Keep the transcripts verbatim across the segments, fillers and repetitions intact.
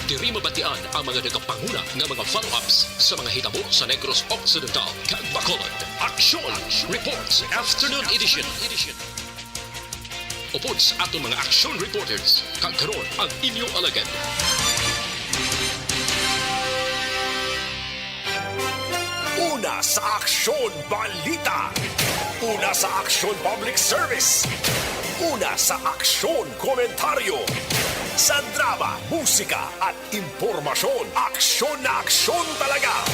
Diri mabatian ang mga nagapanguna nga mga follow-ups sa mga hitabo sa Negros Occidental kag Bacolod. Aksyon Reports Afternoon Edition. Upod sa aton mga action reporters, kag karon ang inyo alagad. Una sa aksyon, balita. Una sa aksyon, public service. Una sa aksyon, komentaryo. Sa drama, musika, at impormasyon, aksyon na aksyon talaga.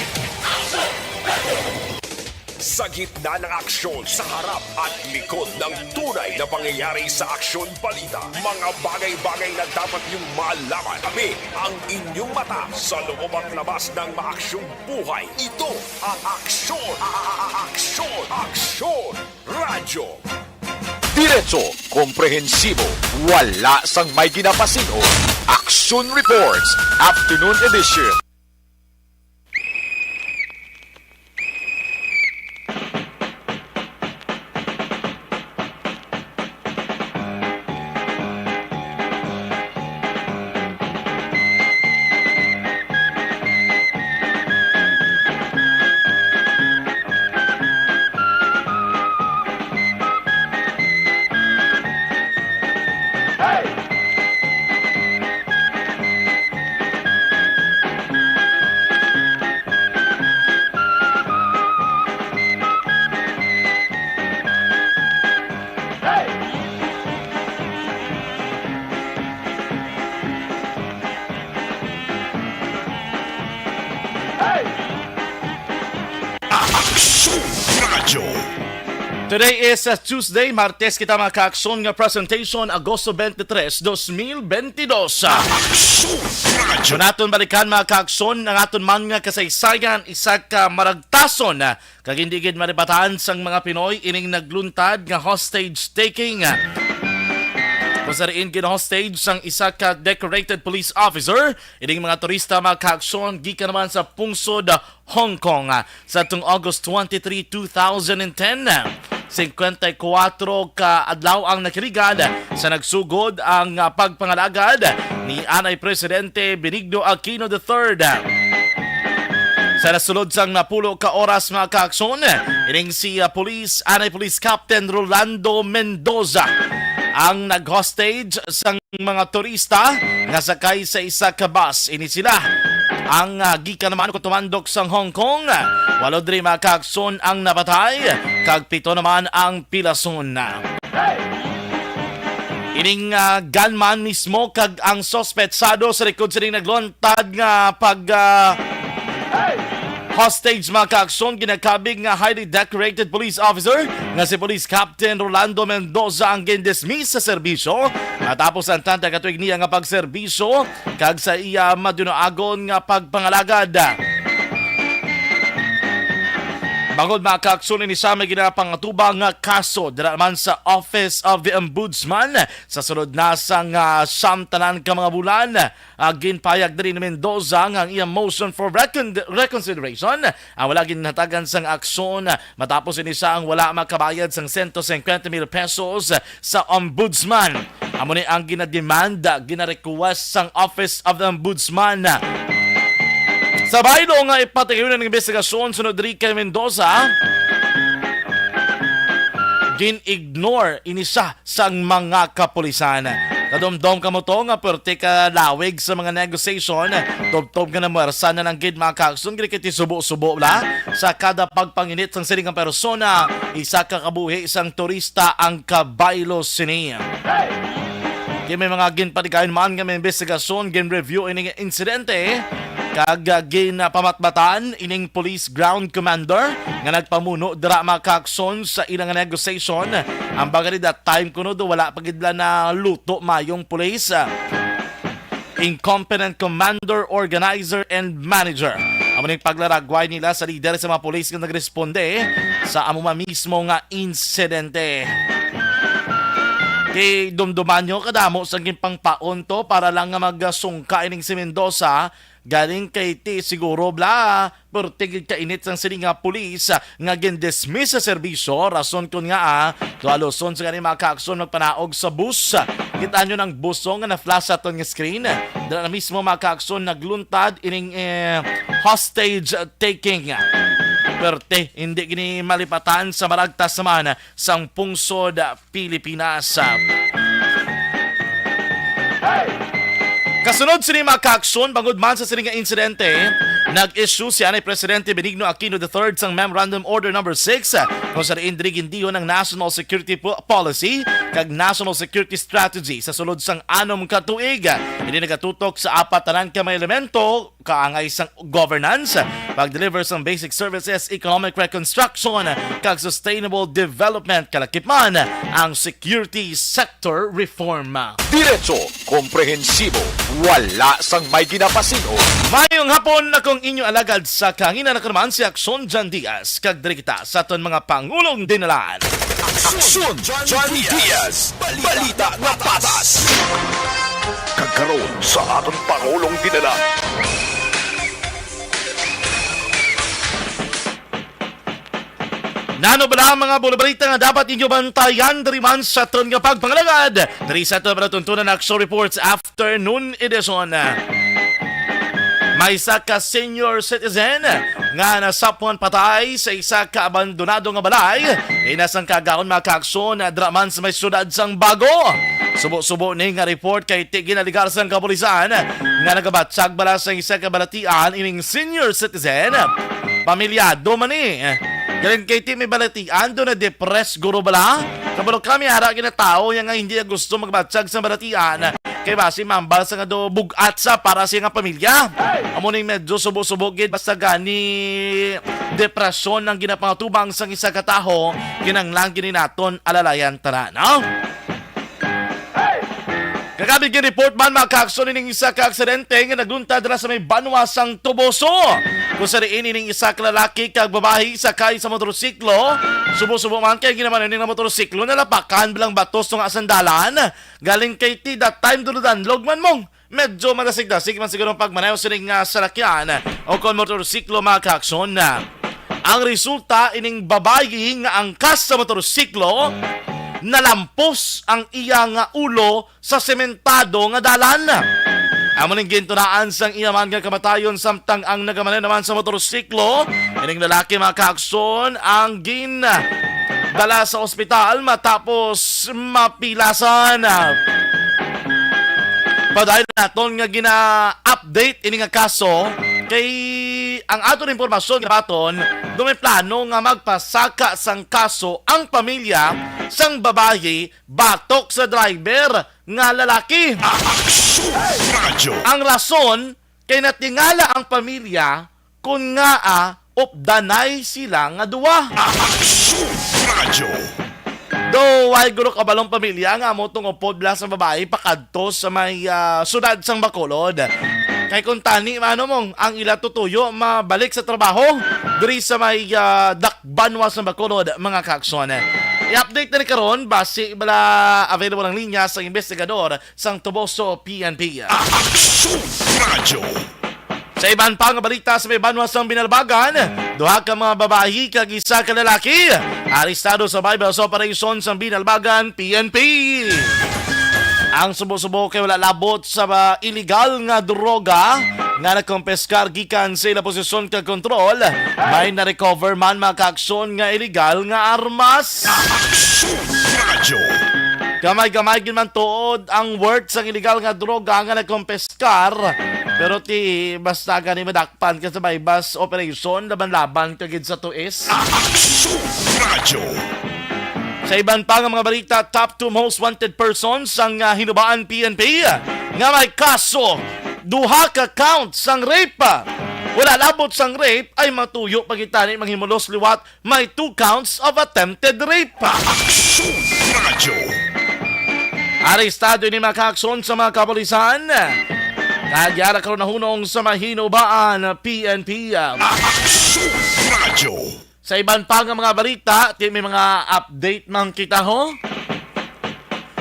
Sa gitna ng aksyon, sa harap at likod ng tunay na pangyayari sa aksyon balita, mga bagay-bagay na dapat niyong malaman. Kami ang inyong mata sa loob at labas ng maaksyong buhay. Ito ang Aksyon, a- a- a- Aksyon, Aksyon Radyo. Diretso, komprehensibo, wala sang may ginapasin-o. Action Reports, Afternoon Edition. Aksyon Radyo. Today is, uh, Tuesday, Martes kita, mga kaaksyon, nga presentation, Agosto twenty-three, twenty twenty-two. Aksyon Radyo. Kung aton balikan, mga kaaksyon, ang aton man nga kasaysayan, isa ka maragtason, uh, kag hindi gid malipatan sang mga Pinoy ining nagluntad nga hostage taking. Kung sa diin gin-hostage sang isa ka decorated police officer, ining mga turista, mga kaaksyon, gikan naman sa pungsod Hong Kong, ah, sa atong August twenty-three, two thousand and ten. Singkwenta y kuwatro ka adlaw ang nakaligad sa nagsugod ang, ah, pagpangalagad ni anay Presidente Benigno Aquino the third. Sa nasulod sang napulo ka oras, mga kaakson, ining si, ah, Police, anay Police Captain Rolando Mendoza ang nag-hostage sang mga turista nga sakay sa isa ka bus. Ini sila ang, ah, gikan naman ko tumandok sang Hong Kong. Walo diri, mga kaakson, ang napatay, kag pito naman ang pilason. Ining, ah, gunman mismo kag ang suspetsado sa likod sining nagluntad nga pag, ah, hostage, mga kaakson, ginakabig nga highly decorated police officer nga si Police Captain Rolando Mendoza ang gindismiss sa serbisyo matapos ang tanda ka tuig niya nga pagserbisyo kag sa iya madunoagon nga pagpangalagad. Bangod, mga kaakson, ini siya may ginapangatubang nga kaso dira man sa Office of the Ombudsman. Sa sulod na sang, ah, siyam tanan ka mga bulan, ah, ginpahayag diri ni Mendoza nga ang iya motion for recon-, reconsideration ang wala ginhatagan sang aksyon, ah, matapos ini siya ang wala makabayad sang sento singkwenta mil pesos sa ombudsman. Amo ni ang ginademand, ah, ginarequest sang Office of the Ombudsman. Sa baylo nga ipatigayon ang investigasyon sunod diri kay Mendoza, gin-ignore ini siya sang mga kapulisan. Kadumdom kamo to nga perti ka lawig sa mga negosasyon. Tubtob nga namwersa na lang gid, mga kaakson, gid kay subo-subo la sa kada pagpanginit sang sining nga persona. Isa ka kabuhi sang turista ang kabaylo sini. Kay may mga ginpatigayon man nga may investigasyon, gin-review ining insidente, kag, ah, ginpamatbatan ining police ground commander nga nagpamuno dira, mga kaakson, sa ilang negosyasyon. Ang bagay, that time kuno do wala pa gid la naluto mayong police, ah, incompetent commander, organizer, and manager. Amo ning paglaragway nila sa lider sa mga pulis nga nagresponde sa amo man mismo nga insidente. Kay dumduman nyo, kadamo sang ginpangpaon to para lang nga magasungka ining si Mendoza Galing kay ti siguro bla, pero tigid kainit sang sini nga pulis, ah, nga gindismiss sa serbisyo, rason kun nga, ah, tualuson sa gani mga kaaksyon magpanaog sa bus. Kita nyo ng buso nga na-flash sa aton nga screen. Dala na mismo mga kaaksyon nagluntad ining, eh, hostage taking. Perte, hindi gini malipatan sa maragtas naman sang pungsod Pilipinas. Kasunod sini mga kaaksyon, bangod man sa sini nga insidente, nag-issue si Anay Presidente Benigno Aquino the third sang Memorandum Order number six, kung sa diin diri gindiyon ang National Security Po-, Policy kag National Security Strategy sa sulod sang anom ka tuig. Ini nagatutok sa apat tanan ka mga elemento kaangay sang governance, pag-deliver sang basic services, economic reconstruction, kag sustainable development, kalakip man ang security sector reform. Diretso, komprehensibo, wala sang may ginapasin-o. Mayong hapon, akong inyo alagad sa kahanginan, ako naman si Aksyon John Diaz, kag diri kita sa aton mga pangulong dinalan. Aksyon John Diaz, balita nga patas. Kag karon sa aton pangulong dinalan. Nano bala ang mga bulabarita nga dapat ninyo bantayan diri man sa aton nga pagpangalagad? Diri sa aton palatuntunan Action Reports Afternoon Edition. May isa ka senior citizen nga nasapwan patay sa isa ka abandonado nga balay. Ina sang kagahon mga kaaksyon dira man sa may siyudad sang Bago. Subo-subo ni nga report kay ti ginaligar sang kapulisan nga nagabatyag bala sa isa ka balatian ining senior citizen. Pamilyado man ni. Galing kay ti may balatian do na depressed guro bala. Kabalo kami ara ginatawo niya nga hindi niya gusto magbatyag sa balatian. Kay basi mambal sa nga do bugat sa para sa iyang pamilya. Amo ning medyo subo-subo gid basta gani depresyon ang ginapangatubang sang isa ka tawo, kinanglan gini naton alalayan tanan, no? Kagabi gin-report man mga kaaksyon ining isa ka aksidente nga nagluntad dira sa may banwa sang Toboso. Kung sa diin ining isa ka lalaki kag babayi sakay sa motorsiklo, subo-subo man kay ginaman ining motorsiklo nalapakan bilang batos nga sandalan. Galing kay ti that time duludanlog man mong medyo madasig-dasig man siguro ang pagmanayo sining, ah, salakyan o kon motorsiklo mga kaaksyon. Ang resulta ining babayi nga angkas sa motorsiklo, nalampos ang iya nga ulo sa sementado nga dalan. Amo ning gintunaan sang iya man nga kamatayon, samtang ang nagamaneho naman sa motorsiklo, ining lalaki mga kaaksyon ang gin dala sa ospital matapos mapilasan. Padayon naton nga gina-update ini nga kaso kay ang aton impormasyon ginabaton do may plano nga magpasaka sang kaso ang pamilya sang babayi batok sa driver nga lalaki. Aksyon Radyo. Ang rason kay natingala ang pamilya kon ngaa updanay sila nga duwa. Aksyon Radyo. Do, way guro kabalong pamilya nga amo tong upod bala sa babayi pakadto sa may, ah, sudad sang Bacolod. Kay kung tani, mano mong ang ila tutuyo mabalik sa trabaho diri sa may, ah, Dakbanwa sa Bacolod, mga kaaksyon. I-update na ni karon, basi bala available ang linya sa investigador sang Toboso P N P. Aksyon Radyo. Sa iban pa nga balita sa may banwa sang Binalbagan, duha ka mga babayi kag isa ka lalaki arestado sa buy-bust operation sang Binalbagan P N P. Ang subo-subo kay wala labot sa, ah, iligal nga droga nga nakumpiskar gikan sa ila posisyon kag kontrol. May na-recover man mga kaaksyon nga iligal nga armas. Aksyon Radyo. Gamay-gamay gid man tuod ang worth sang iligal nga droga nga nakumpiskar. Pero ti basta gani madakpan ka sa buy-bust operation, laban-laban ka gid sa tuis. Aksyon Radyo. Sa iban pa nga mga balita, top two most wanted persons sang, ah, Hinubaan P N P nga may kaso, duha ka counts sang rape. Wala labot sang rape ay matuyo pa gid tani manghimulos liwat may two counts of attempted rape. Aksyon Radyo. Arestado ini mga kaaksyon sa mga kapulisan. Kag yara karon nahunong sa Mahinubaan P N P. Aksyon Radyo. Sa iban pa nga mga balita, ti may mga update man kita ho.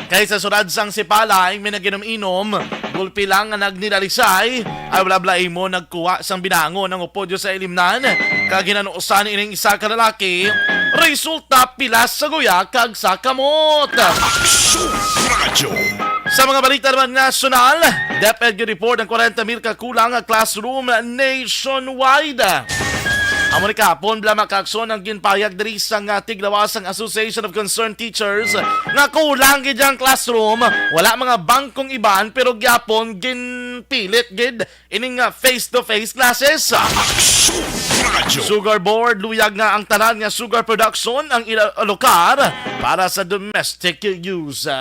Kay sa sudad sang Sipalay, may naginom-inom, Gulpi lang nga nagnilalisay, ay wala bala imo nagkuha sang binangon ang upod sa ilimnan, kag hinanusan ining isa ka lalaki, resulta pilas sa guya kag sa kamot. Aksyon Radyo. Sa mga balita naman nasyonal, DepEd report ang kwarenta mil ka kulang nga classroom nationwide. Amo ni kahapon, bala, mga kaaksyon, ang ginpahayag diri sang, ah, tiglawas sang Association of Concerned Teachers nga kulang gid ang classroom, wala mga bangkong iban, pero gyapon ginpilit gid ining, ah, face-to-face classes. Aksyon Radyo. Sugar Board, luyag nga ang tanan nga sugar production ang ila-, alokar para sa domestic use.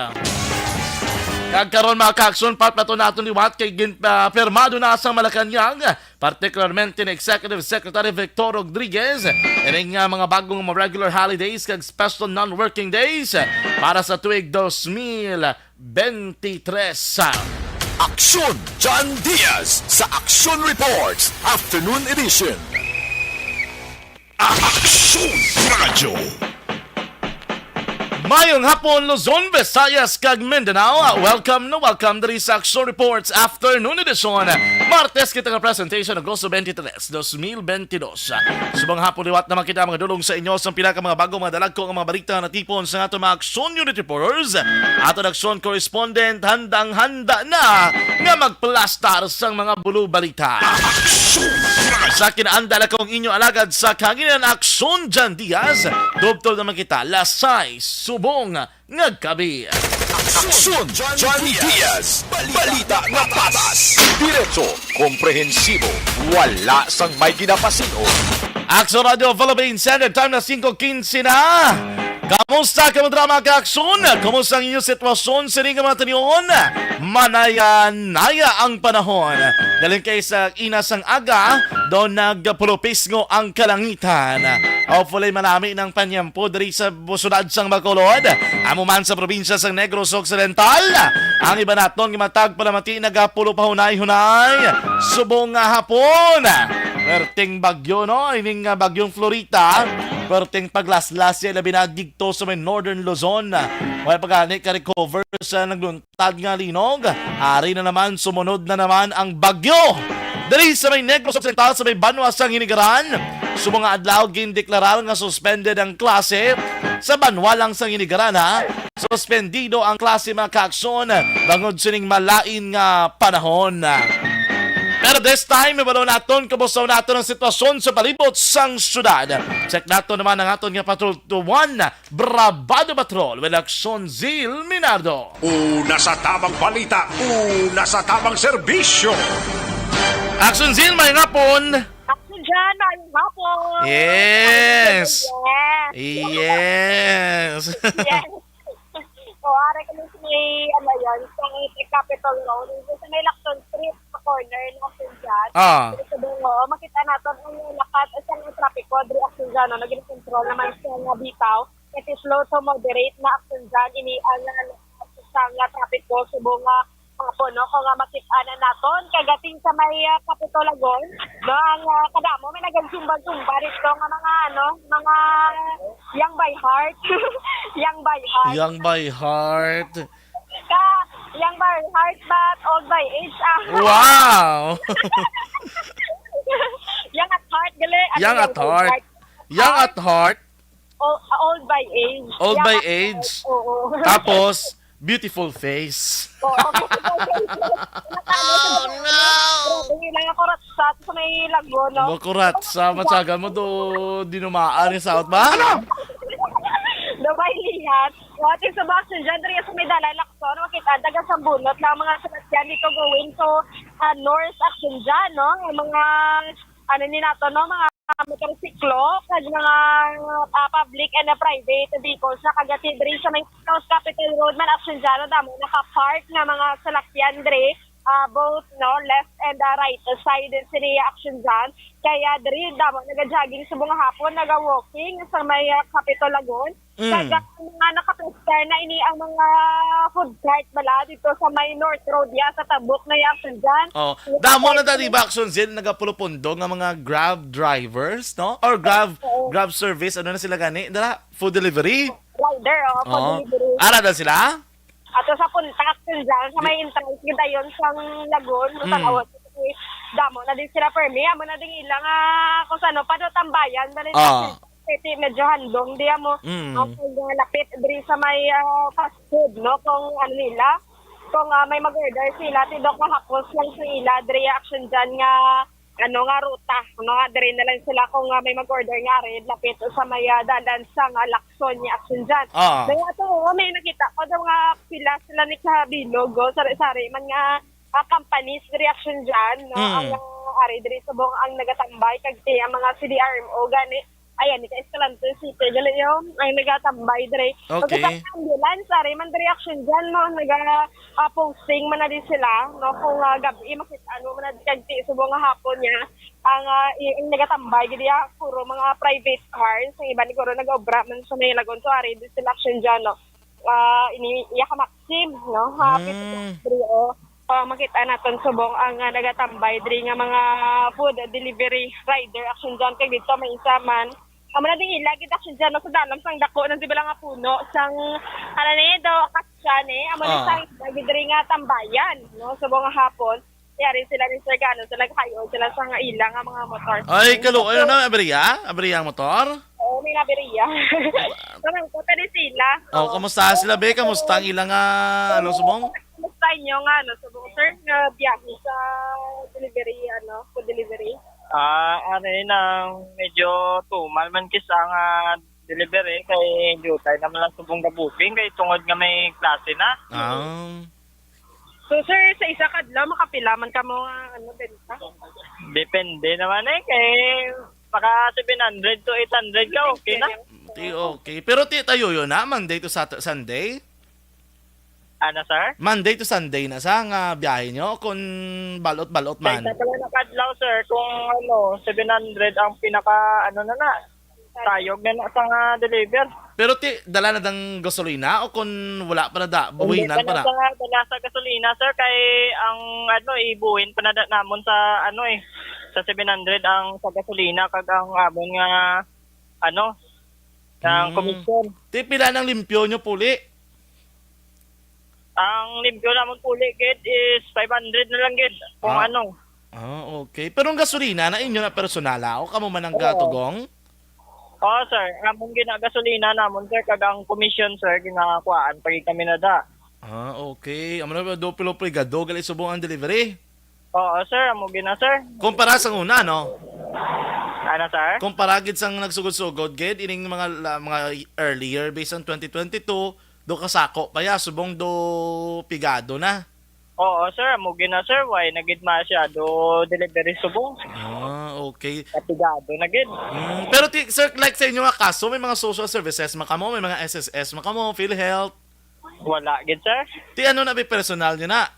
Kag karon, mga kaaksyon, patpaton naton liwat kay gin-, ah, pirmado na sa Malacañang, partikularmente ni Executive Secretary Victor Rodriguez, ining, ah, mga bagong mga regular holidays kag special non-working days para sa tuig dos mil bente tres. Aksyon John Diaz sa Aksyon Reports Afternoon Edition. Aksyon Radyo. Mayong hapon, Luzon, Visayas, kag Mindanao. Welcome na welcome diri sa Aksyon Reports Afternoon Edition. Martes kita nga presentation, Agosto twenty-three, dos mil twenty-two. Subong hapon liwat naman kita mga dulong sa inyo sa pila ka mga bago, mga dalagko nga mga balita na tipon sa ato mga Aksyon Unit Reporters. Ato Aksyon Correspondent, handang-handa na nga magplastar sang mga bulo balita. Sa kinaandal, ako ang inyo alagad sa kahanginan, Aksyon Jan Diaz. Tubtob naman kita, lasay, subong nga gabi. Aksyon John Diaz. Balita nga patas. Diretso, komprehensibo, wala sang may ginapasin-o. Aksyon Radio Philippines Standard Time na singko quince na. Kamusta kamo dira, mga kaaksyon? Kamusta ang inyong sitwasyon sining mga tion? Manaya-naya ang panahon. Dalin kay sa ina sang aga, daw nagpulupisngo ang kalangitan. Hopefully, malami ng panyampo diri sa syudad sang Bacolod, amo man sa probinsya sang Negros Occidental. Ang iba naton nga matag palamati nagapulo pa hunay-hunay. Subong nga hapon, perting bagyo, no? Ining, ah, bagyong Florita, perting paglaslas siya, labi na didto sa may Northern Luzon. May pagani ka-recover sa nagluntad nga linog. Ari na naman, sumunod na naman ang bagyo. Diri sa may Negros Occidental, sa may banwa sang Hinigaran, subong nga adlaw gindeklarar nga suspended ang klase sa banwa lang sang Hinigaran, ha. Suspendido ang klase, mga kaaksyon, bangod sining malain nga panahon. Pero this time, ibalo naton, kamusta naton ang sitwasyon sa palibot sang syudad. Check naton naman ang aton nga patrol to one, Brabado Patrol, with Aksyon Zil Minardo. Una sa tamang balita, una sa tamang serbisyo. Aksyon Zil, may hapon. Aksyon Jan, may hapon. Yes. Yes. Yes. Yes. So, ari kami sa may, ano yun, sa may Capitol Road, sa may Lacson Street, sa corner ng Aksyon Jan. Ah. Dito sa Bungo, makita natin ang lakat at ang trapiko, diri Aksyon Jan, no? Naging control naman siya nga bitaw. It is slow to moderate na Aksyon Jan, ini ang, ah, sa nga trapiko, subong nga hapon, no? Kung nga makita na naton, kagating sa may, ah, Capitol Lagoon, no? Ang, ah, kadamo, may nagagsumba-sumba dito nga mga, ano, mga young by heart. Young by heart. Young by heart. Ka, young by heart, but old by age, ah. Wow! Young at heart, gali. Ano, young at heart. Young at heart. O-, old by age. Old by age. Oo. Tapos, beautiful face. Oo. Oh, no! Grabe, ilang ako ratsat sa may Lago, no? Makuratsa, matyagan mo do, dinumaan ni South ba? Ano? Do may lihat. What is the Aksyon Jan? Diri sa may Dalay Lacson, makita, taga Sambunot lang mga sasakyan dito going to, ah, North Aksyon Jan, no? Ang mga, ano ni nato, no? Mga motorsiklo, kag mga, ah, public and, ah, private vehicles na kagati diri sa may South Capitol Road man, Aksyon Jan, damo naka-park nga mga salakyan diri, ah, both, no, left and, ah, right side sini Aksyon Jan. Kaya diri damo naga-jogging sa mga hapon, naga-walking sa may, ah, Capitol Lagoon. Mm. Kag ang mga nakaprestar na ini ang mga food cart bala dito sa may North Road ya sa Tabuk na Aksyon Jan. Oh, damo na dali ba, Aksyon Jan, nagapulo-pundo nga mga Grab drivers, no? Or Grab, oo, Grab service, ano na sila gani? Dala, food delivery? Rider, oh, food delivery. Ara na sila? Ato sa punta, Action Jan, sa may entrance gid dayon sang Lagun, no, sa Lagun. Damo na din sila permi. Amo na din ilang, ah, kung sa ano, pado tambayan na rin. Ah. City, medyo handom di amo. Mm. Ah, kung, ah, lapit diri sa may, ah, fast food, no? Kung ano nila, kung, ah, may mag-order sila, ti do kahapos lang sa ila, diri Action Jan nga, ano nga ruta, no? Nga diri na lang sila kung, ah, may mag-order nga ari, lapit sa may, ah, dalan sa nga Lacson ni Action Jan. Ah. Kaya ato, oh, may nakita ko daw nga pila sila ni kabilog, oh, sari-sari man nga, ah, companies diri Action Jan, no? Mm. Ang, ah, ari diri subong ang nagatambay, kag ti ang mga C D R M O gani. Ayan, ni ka Escalante City, gali yun, ang nagatambay diri. Okay. Pagkatapos ambulance, ari man diri Action Jan, no? Naga, ah, posting man na di sila, no? Kung, ah, gabi, makita, ano, man na di kag ti subong nga hapon niya. Ang, ah, i-, ang nagatambay, gid, ah, puro mga private cars. Ang iban, siguro, nag-obra man sa may Lagun. So, ari, di sila Action Jan, no? Ah, ini, iya ka Maxim, no? Hapit Mm. diri, oh. Ah, makita naton subong ang, ah, nagatambay diri nga mga food delivery rider Action Jan kay dito may isa man. Amo na ding ila gid Action Jan, no, sa dalam sang dako ng sibala nga puno sang, ano ni, do, kasya ni, amo ni Ah. sang ila gid diri nga tambayan, no, subong nga hapon. Yari sila ni Sir Gano, sila kayo, sila sa nga ila nga mga motor. Ay, kalo, ano na, abriya? Abriya ang motor? Oo, may nabiriya. Parang ko tadi sila. Oh, Oo. Kamusta sila, be? Kamusta ang ilang, ah, ano, subong? Kamusta inyo nga, ano, subong, sir, nga biyahe sa delivery, ano, food delivery? Ah, ano yun, ang medyo tumal man kisa nga delivery kay dutay naman lang subong na booking kay tungod nga may klase na. Ah. So, sir, sa isa ka adlaw, makapila man kamo nga, ano, benta? Depende naman eh, kay maka seven hundred to eight hundred ka, okay na. Ti, okay. Pero ti tayo yun, ha? Monday to Sat-, Sunday? Ano, sir? Monday to Sunday na sa nga biyahe nyo? Kung balot-balot Sa man? isa pala na kadlaw, sir, kung ano, seven hundred ang pinaka, ano na na, sayog na na sa nga deliver. Pero ti, dala na dang gasolina o kung wala pa na da, Hindi buhinan pa pa na na? sa dala sa gasolina, sir, kay ang, ano, ibuhin pa na da namon sa, ano, eh, sa seven hundred ang sa gasolina kag ang amon nga, ano, ang Hmm. komisyon. Ti, pila nang limpyo nyo puli? Ang limpyo namon puli, gid, is five hundred na lang, gid, kung Ah. ano. Ah, okay. Pero ang gasolina na inyo na personal, ah? O kamo man ang Oo. gatugong? Oo, sir. Amon ginagasolina namon, sir, kag ang komisyon, sir, ginakuhaan pa gid kami na da. Ah, okay. Amo na ba, doble-doble gado, gali subong ang delivery? Oo, sir. Amo gina, sir. Kumpara sa una, no? Ano, sir? Kumpara gid sang nagsugod-sugod, gid, ining mga, la-, mga earlier, based on twenty twenty-two, do kasako pa ya, subong do pigado na. Oo, sir. Amo gina, sir. Why na gid masyado delivery subong? Ah, okay. Kapigado na gid. Mm, pero ti-, sir, like sa inyo nga kaso, may mga social services man kamo, may mga S S S man kamo, PhilHealth? Wala gid, sir. Ti ano na, bi, personal nyo na?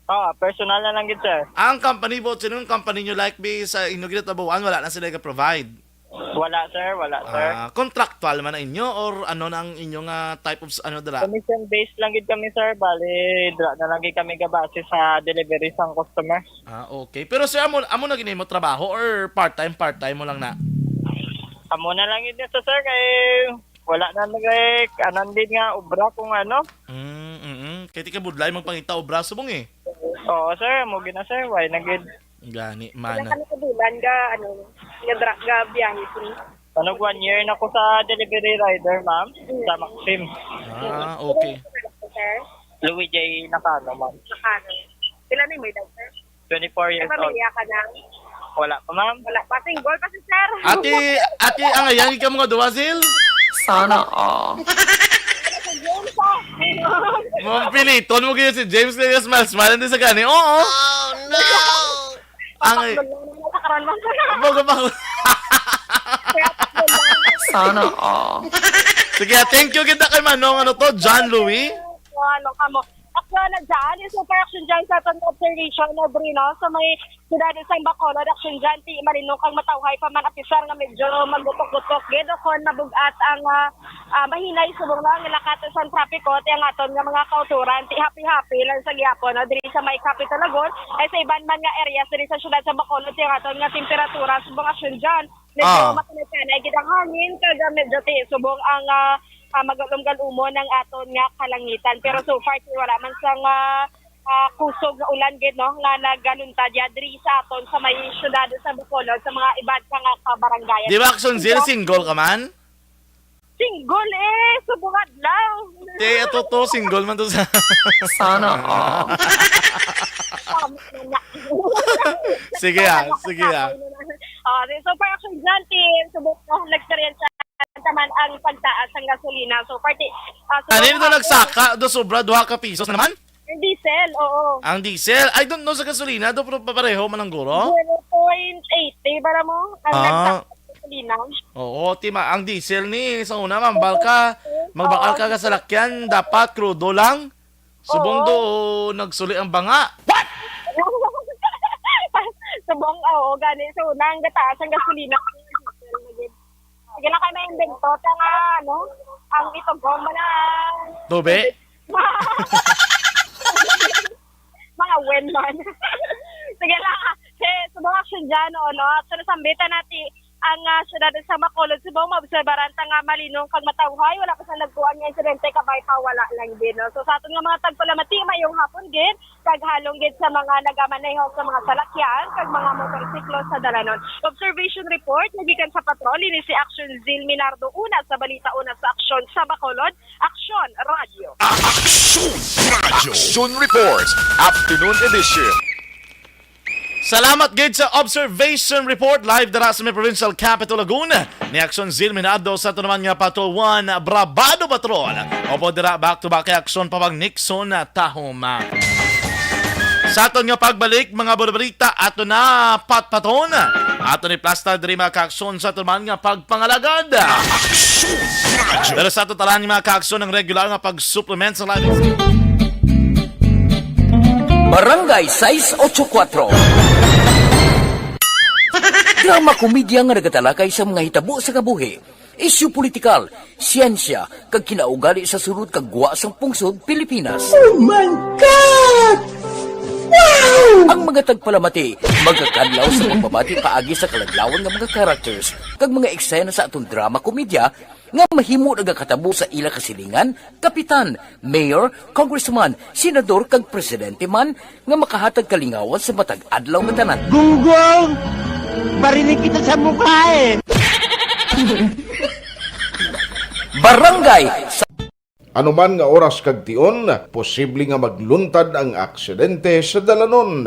Ah, personal na lang gid, sir. Ang company, buot sining company nyo, like, bi, sa inyo ginatabuan, wala na sila ga-provide? Wala, sir. Wala, sir. Ah, contractual man na inyo or ano na ang inyo nga type of s-, ano, dala? Commission based lang gid kami, sir. Bali, dra na lang gid kami gabase sa delivery sang customer. Ah, okay. Pero, sir, amo, amo na gini mo trabaho or part-time, part-time mo lang na? Amo na lang gid, sir, kay wala na nag-, anan din nga obra kung ano. Mm, mm. Kay ti ka budlay magpangita obra subong eh. Oo, sir. Amo gina, sir. Why na gid? Gani, Wala mana. Ka na kabulan ga, ano, ga dra-, ga biyahe, sir. Ano, one year na ko sa delivery rider, ma'am, Mm. sa Maxim. Ah, okay. Sir? Louis J Nakano, ma'am. Nakano. Pila na yung edad, sir? Twenty-four years May old. Pamilya ka na? Wala pa, ma'am. Wala pa. Single pa si sir. Ate, ate, ang ayan, ikaw mga duwa, Zil? Sana all. Ano si James, ah? Mga piliton mo kayo si James, kaya smile, smile, hindi sa gani. Oo. Oh, no! Ang ay- Takbo lang naman sa karon, ma'am. Bago pa ako. Kaya takbo lang. Sana all. Sige, thank you kita kay Manong, ano to, John Louis. Ano ka mo? Actually, dyan, yung super action dyan sa atong observation na Brino, sa may siyudad sa Bacolod, action dyan, ti malinong kang matawhay pa man, apisar nga medyo magbutok-butok, gid, o kon mabugat ang, ah, ah, mahinay subong na ang lakat sa trapiko, ti ang aton nga mga kauturan, ti happy-happy lang sa gihapon, no? Diri sa may Capitol Lagun, ay sa iban man nga areas diri sa siyudad sa Bacolod, ti ang aton nga temperatura, subong action dyan, medyo Ah. makanay-kanay gid ang hangin, kag, ah, medyo ti subong ang, ah, ah, magalumgalumon ang aton nga kalangitan. Pero so far, wala man sang, ah, ah, kusog nga ulan gid, no, nga nagaluntad ya diri sa aton sa may siyudad sa Bacolod, sa mga iban pa nga kabarangayan. Di ba, Action Zil, single ka man? Single, eh, subong adlaw. Te, ato to, single man to sa Sana all. Tama na. Sige, ah, Tama na, sige, ah. Tama na. Oh, di, so, for Action Zil, team, subong na nag-experience naman ang pagtaas ng gasolina. So, party, ah, so, Ano yun, hapon, nagsaka? Do sobra, duha ka pisos na naman? Ang diesel, oo. Ang diesel? I don't know sa gasolina, do, pero papareho man ang guro? Zero point eight, di ba mo? Ang Ah. Nagsaka sa gasolina. Oo, tima, ang diesel ni, sa una, ma'am, balka, magbakal ka Oo. Ka salakyan, dapat krudo lang. Subong Oo. Do, nagsuli ang banga. Subong, oo, gani. So, nang gataas ang gasolina. Sige na kayo na-invento. Kaya nga, ano, ang itugong mo na Tubig? Mga wen man. Sige lang. Hey, subong Action Zil, no, no? At sa nasambitan natin, ang, ah, siyudad sa Bacolod, Cebu, maobserbaran ta nga malinong kag matawhay. Wala pa sa nagkuan nga insidente, kabay pa, wala lang din, no? So, sa aton nga mga tagpalamati, mayong hapon gid, kag halong gid sa mga nagamaneho sa mga salakyan kag mga motorsiklo sa dalanon. Observation report, nagikan sa patrol, ini si Action Zil Minardo, una sa balita, una sa aksyon sa Bacolod, Aksyon Radio. Action Radio. Action Report, Afternoon Edition. Salamat gid sa observation report live dira sa may provincial capital Laguna. Ni Action Zil Minardo sa aton naman nga Patrol One, Brabado Patrol. Opo, dira back to back kay Action pa bang Nixon Tahoma. Sa aton nga pagbalik, mga balabalita, ato na patpaton. Ato ni plasta diri, mga kaaksyon, sa aton man nga pagpangalagad. Action Radio. Pero sa aton tanan, mga kaaksyon, ang regular nga pag-supplement sa live. Barangay sais ocho kuatro. Drama komedya nga nagatalakay sa mga hitabo sa kabuhi, isyu politikal, siyensya, kag kinaugali sa sulod kag gwa sang pungsod Pilipinas. Oh my God! Wow! Ang mga tagpalamati magakadlaw sa pagbabati paagi sa kaladlawan nga mga characters kag mga eksena sa aton drama komedya nga mahimo nagakatabo sa ila kasilingan, kapitan, mayor, congressman, senador, kag presidente man nga makahatag kalingawan sa matag adlaw nga tanan. Gunggong! Barinig kita sa mukha eh! Barangay sa Anuman nga oras kag tion, posible nga magluntad ang aksidente sa dalanon.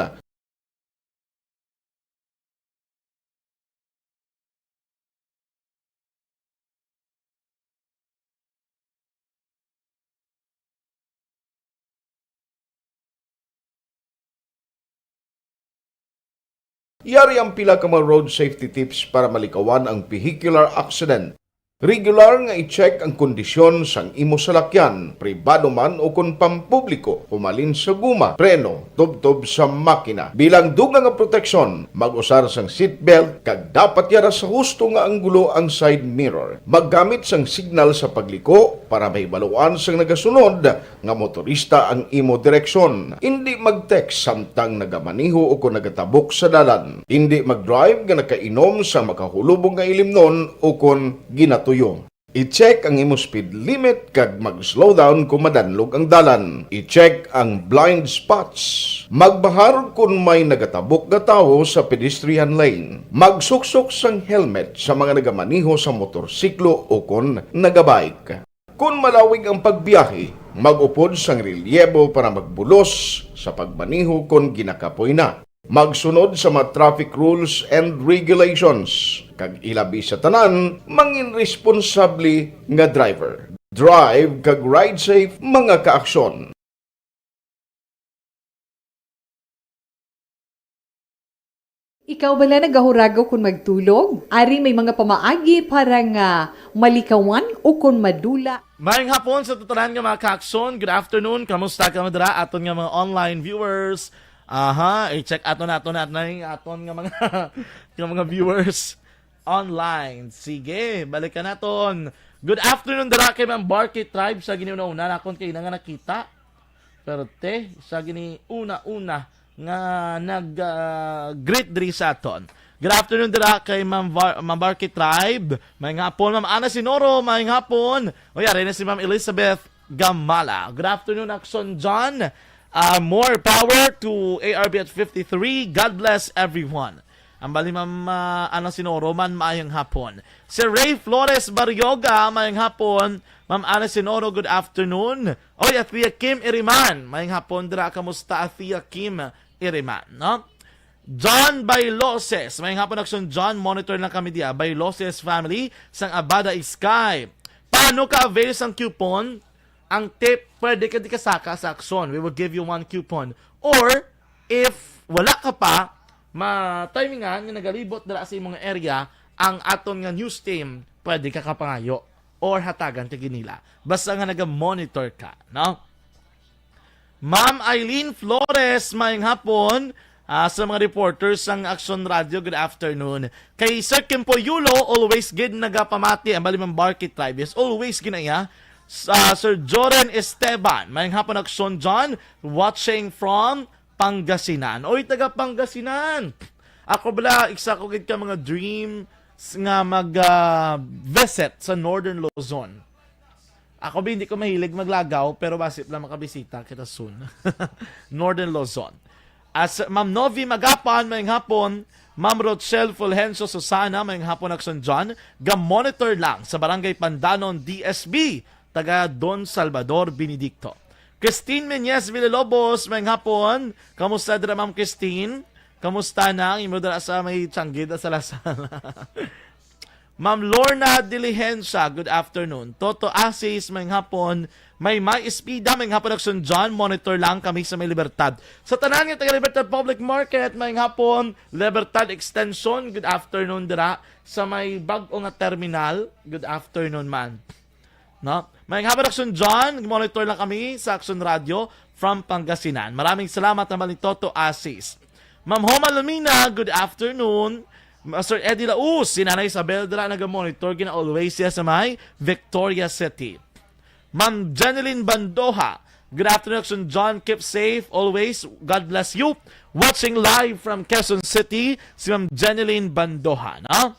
Yari ang pila ka mga road safety tips para malikawan ang vehicular accident. Regular nga i-check ang kondisyon sang imo salakyan, pribado man o kon pampubliko, humalin sa guma, preno, tubtob sa makina. Bilang dugang nga proteksyon, mag-usar sang seatbelt kag dapat yara sa husto nga anggulo ang side mirror. Maggamit sang signal sa pagliko para mahibaluan sang nagasunod nga motorista ang imo direksyon. Indi mag-text samtang nagamaneho o kon nagatabok sa dalan. Indi mag-drive nga nakainom sa makahulubong nga ilimnon o kon ginatuyo. I-check ang imo speed limit kag mag-slow down kung madanlog ang dalan. I-check ang blind spots. Magbahar kon may nagatabok nga tawo sa pedestrian lane. Magsuksok sang helmet sa mga nagamaneho sa motorsiklo o kon nagabike. Kon malawig ang pagbiyahe, mag-upod sang relyebo para magbulos sa pagmaneho kon ginakapoy na. Magsunod sa mga traffic rules and regulations, kag ilabi sa tanan, mangin responsable nga driver. Drive kag ride safe, mga kaaksyon. Ikaw bala nagahuragaw kon magtulog? Ari may mga pamaagi para nga malikawan o kon madula. Maayong hapon sa tanan nga mga kaakson. Good afternoon. Kamusta ka dira, aton nga mga online viewers? Aha, i-check aton, aton, aton, aton nga mga, nga mga viewers online. Sige, balikan naton. Good afternoon dira kay Ma'am Barky Tribe sa giniuna-una nakon kay na nga nakita. Pero te, sa gini una-una nga nag, ah, greet diri sa aton. Good afternoon dira kay Ma'am Var-, Ma'am Barky Tribe. Maayong hapon, Ma'am Ana Sinoro. Maayong hapon. O, yari na si Ma'am Elizabeth Gamala. Good afternoon, Action John. Ah, more power to A R B at fifty-three. God bless everyone. Ang bali, Ma'am, ah, Ana Sinoro man, maayong hapon. Si Ray Flores Barrioga, maayong hapon. Ma'am Ana Sinoro, good afternoon. Oy, Athea Kim Iriman, maayong hapon dira. Kamusta, Athea Kim Iriman, no? John Bailoses, maayong hapon, Action John. Monitor lang kami diya. Bailoses family, sang Abada Sky. Paano ka-avail sang coupon? Ang tip, pwede ka di kasaka sa Action. We will give you one coupon. Or, if wala ka pa, ma-timingan nga nagalibot dira sa imong area ang aton nga news team, pwede ka kapangayo or hatagan ka ginila. Basta nga naga-monitor ka, no? Ma'am Eileen Flores, maayong hapon. Ah, sa mga reporters sang Action Radio, good afternoon. Kay Sir Kimpo Yulo, always gid nagapamati. Ang bali, Ma'am Barky Tribe, yes, always ginaya. Sa Sir Joren Esteban, maayong hapon, Action John, watching from Pangasinan. Oy, taga Pangasinan! Ako bala, isa ko gid ka mga dreams nga mag, ah, visit sa Northern Luzon. Ako, bi, hindi ko mahilig maglagaw, pero basi lang makabisita kita soon. Northern Luzon. As Ma'am Novi Magapan, maayong hapon. Ma'am Rochelle Fulgencio Susana, maayong hapon, Action John. Ga-monitor lang sa Barangay Pandanon, D S B, taga Don Salvador Benedicto. Christine Meñez Villalobos, maayong hapon. Kamusta dira, Ma'am Christine? Kamusta na ang imo dira sa may Tianguin sa Lasal? Ma'am Lorna Diligencia, good afternoon. Toto Asis, maayong hapon. May May Espida, maayong hapon, Action John. Monitor lang kami sa may Libertad. Sa tanan nga taga Libertad Public Market, maayong hapon. Libertad Extension, good afternoon dira. Sa may bag-o nga terminal, good afternoon man. No? Maayong hapon, Action John. Monitor lang kami sa Action Radio from Pangasinan. Maraming salamat naman ni Toto Asis. Ma'am Homa Lamina, good afternoon. Ma-, Sir Eddie Laus, si Nanay Isabel dira naga-monitor, gina always siya sa may Victoria City. Ma'am Jeneline Bandoha, good afternoon, Action John. Keep safe always. God bless you. Watching live from Quezon City, si Ma'am Jeneline Bandoha, no?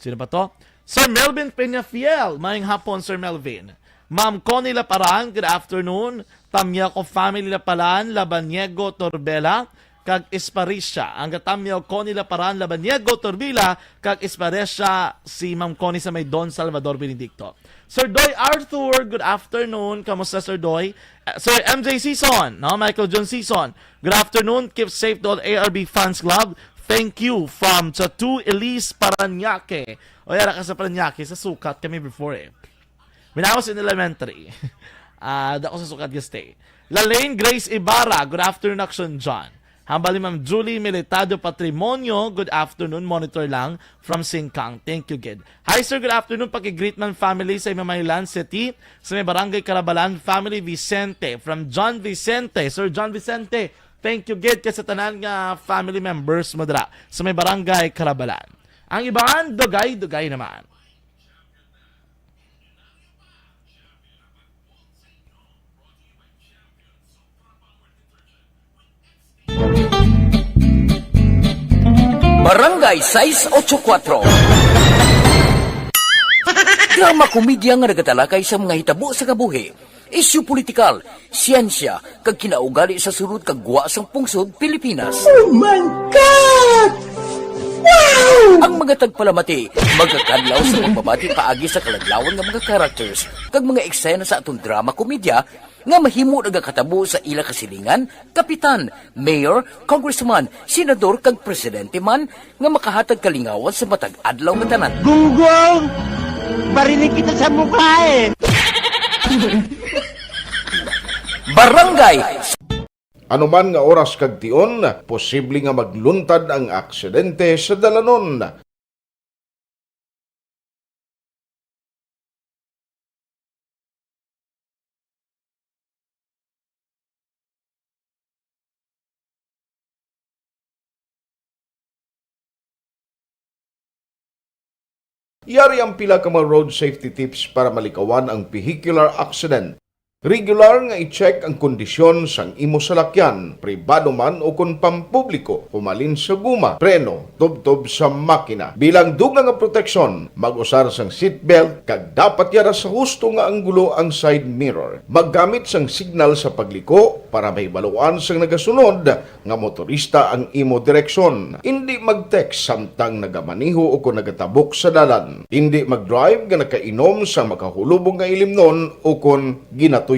Sino pa to? Sir Melvin Peñafiel. Maayong hapon, Sir Melvin. Ma'am Connie Laparan, good afternoon. Tamya ko family Laparan, Labaniego, Torbela, kag Esparilla. Ang gatamyaw Connie Laparan, Labaniego, Torbela, kag Esparilla, si Ma'am Connie sa may Don Salvador Benedicto. Sir Doy Arthur, good afternoon. Kamusta, Sir Doy? Uh, Sir M J Season, no? Michael John Season, good afternoon. Keep safe to all A R B Fans Club. Thank you from Chatu Elise Parañaque. O, yara ka sa Parañaque, sa Sukat kami before eh. When I was in elementary, ah, dako sa Sukat ga-stay. Lalaine Grace Ibarra, good afternoon, Action John. Hambal ni Ma'am Julie Militado Patrimonio, good afternoon, monitor lang from Singkang. Thank you, gid. Hi, sir, good afternoon. Paki-greet man family sa Imamaylan City, sa may Barangay Carabalan, family Vicente, from John Vicente. Sir John Vicente, thank you, gid, kay sa tanan nga family members mo dira sa may Barangay Carabalan. Ang iban, dugay-dugay naman. Barangay sais ocho kuatro. Drama komedya nga nagatalakay sa mga hitabo sa kabuhi, isyu politikal, siyensya, kag kinaugali sa sulod kag gwa sang pungsod Pilipinas. Oh my God! Wow! Ang mga tagpalamati magakadlaw sa pagbabati paagi sa kaladlawan nga mga characters kag mga eksena sa aton drama komedya nga mahimo nagakatabo sa ila kasilingan, kapitan, mayor, congressman, senador, kag presidente man nga makahatag kalingawan sa matag adlaw nga tanan. Gunggong! Barinig kita sa mukha eh! Barangay Ano man nga oras kag tion, posible nga magluntad ang aksidente sa dalanon. Yari ang pila ka mga road safety tips para malikawan ang vehicular accident. Regular nga i-check ang kondisyon sang imo salakyan, pribado man o kon pampubliko, humalin sa guma, preno, tubtob sa makina. Bilang dugang nga proteksyon, mag-usar sang seatbelt kag dapat yara sa husto nga anggulo ang side mirror. Maggamit sang signal sa pagliko para mahibaluan sang nagasunod nga motorista ang imo direksyon. Indi mag-text samtang nagamaneho o kon nagatabok sa dalan. Indi mag-drive nga nakainom sa makahulubog nga ilimnon o kon ginatuyo.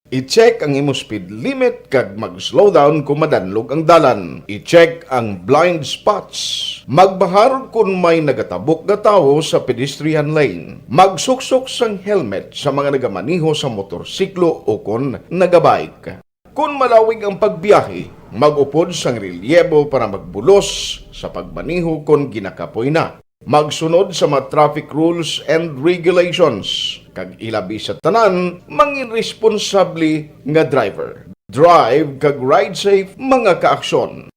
I-check ang imo speed limit kag mag-slow down kon madanlog ang dalan. I-check ang blind spots. Magbahar kon may nagatabok nga tawo sa pedestrian lane. Magsuksok sang helmet sa mga nagamaneho sa motorsiklo o kon nagabike. Kon malawig ang pagbiyahe, mag-upod sang relyebo para magbulos sa pagmaneho kon ginakapoy na. Magsunod sa mga traffic rules and regulations, kag ilabi sa tanan, mangin responsable nga driver. Drive kag ride safe, mga kaaksyon.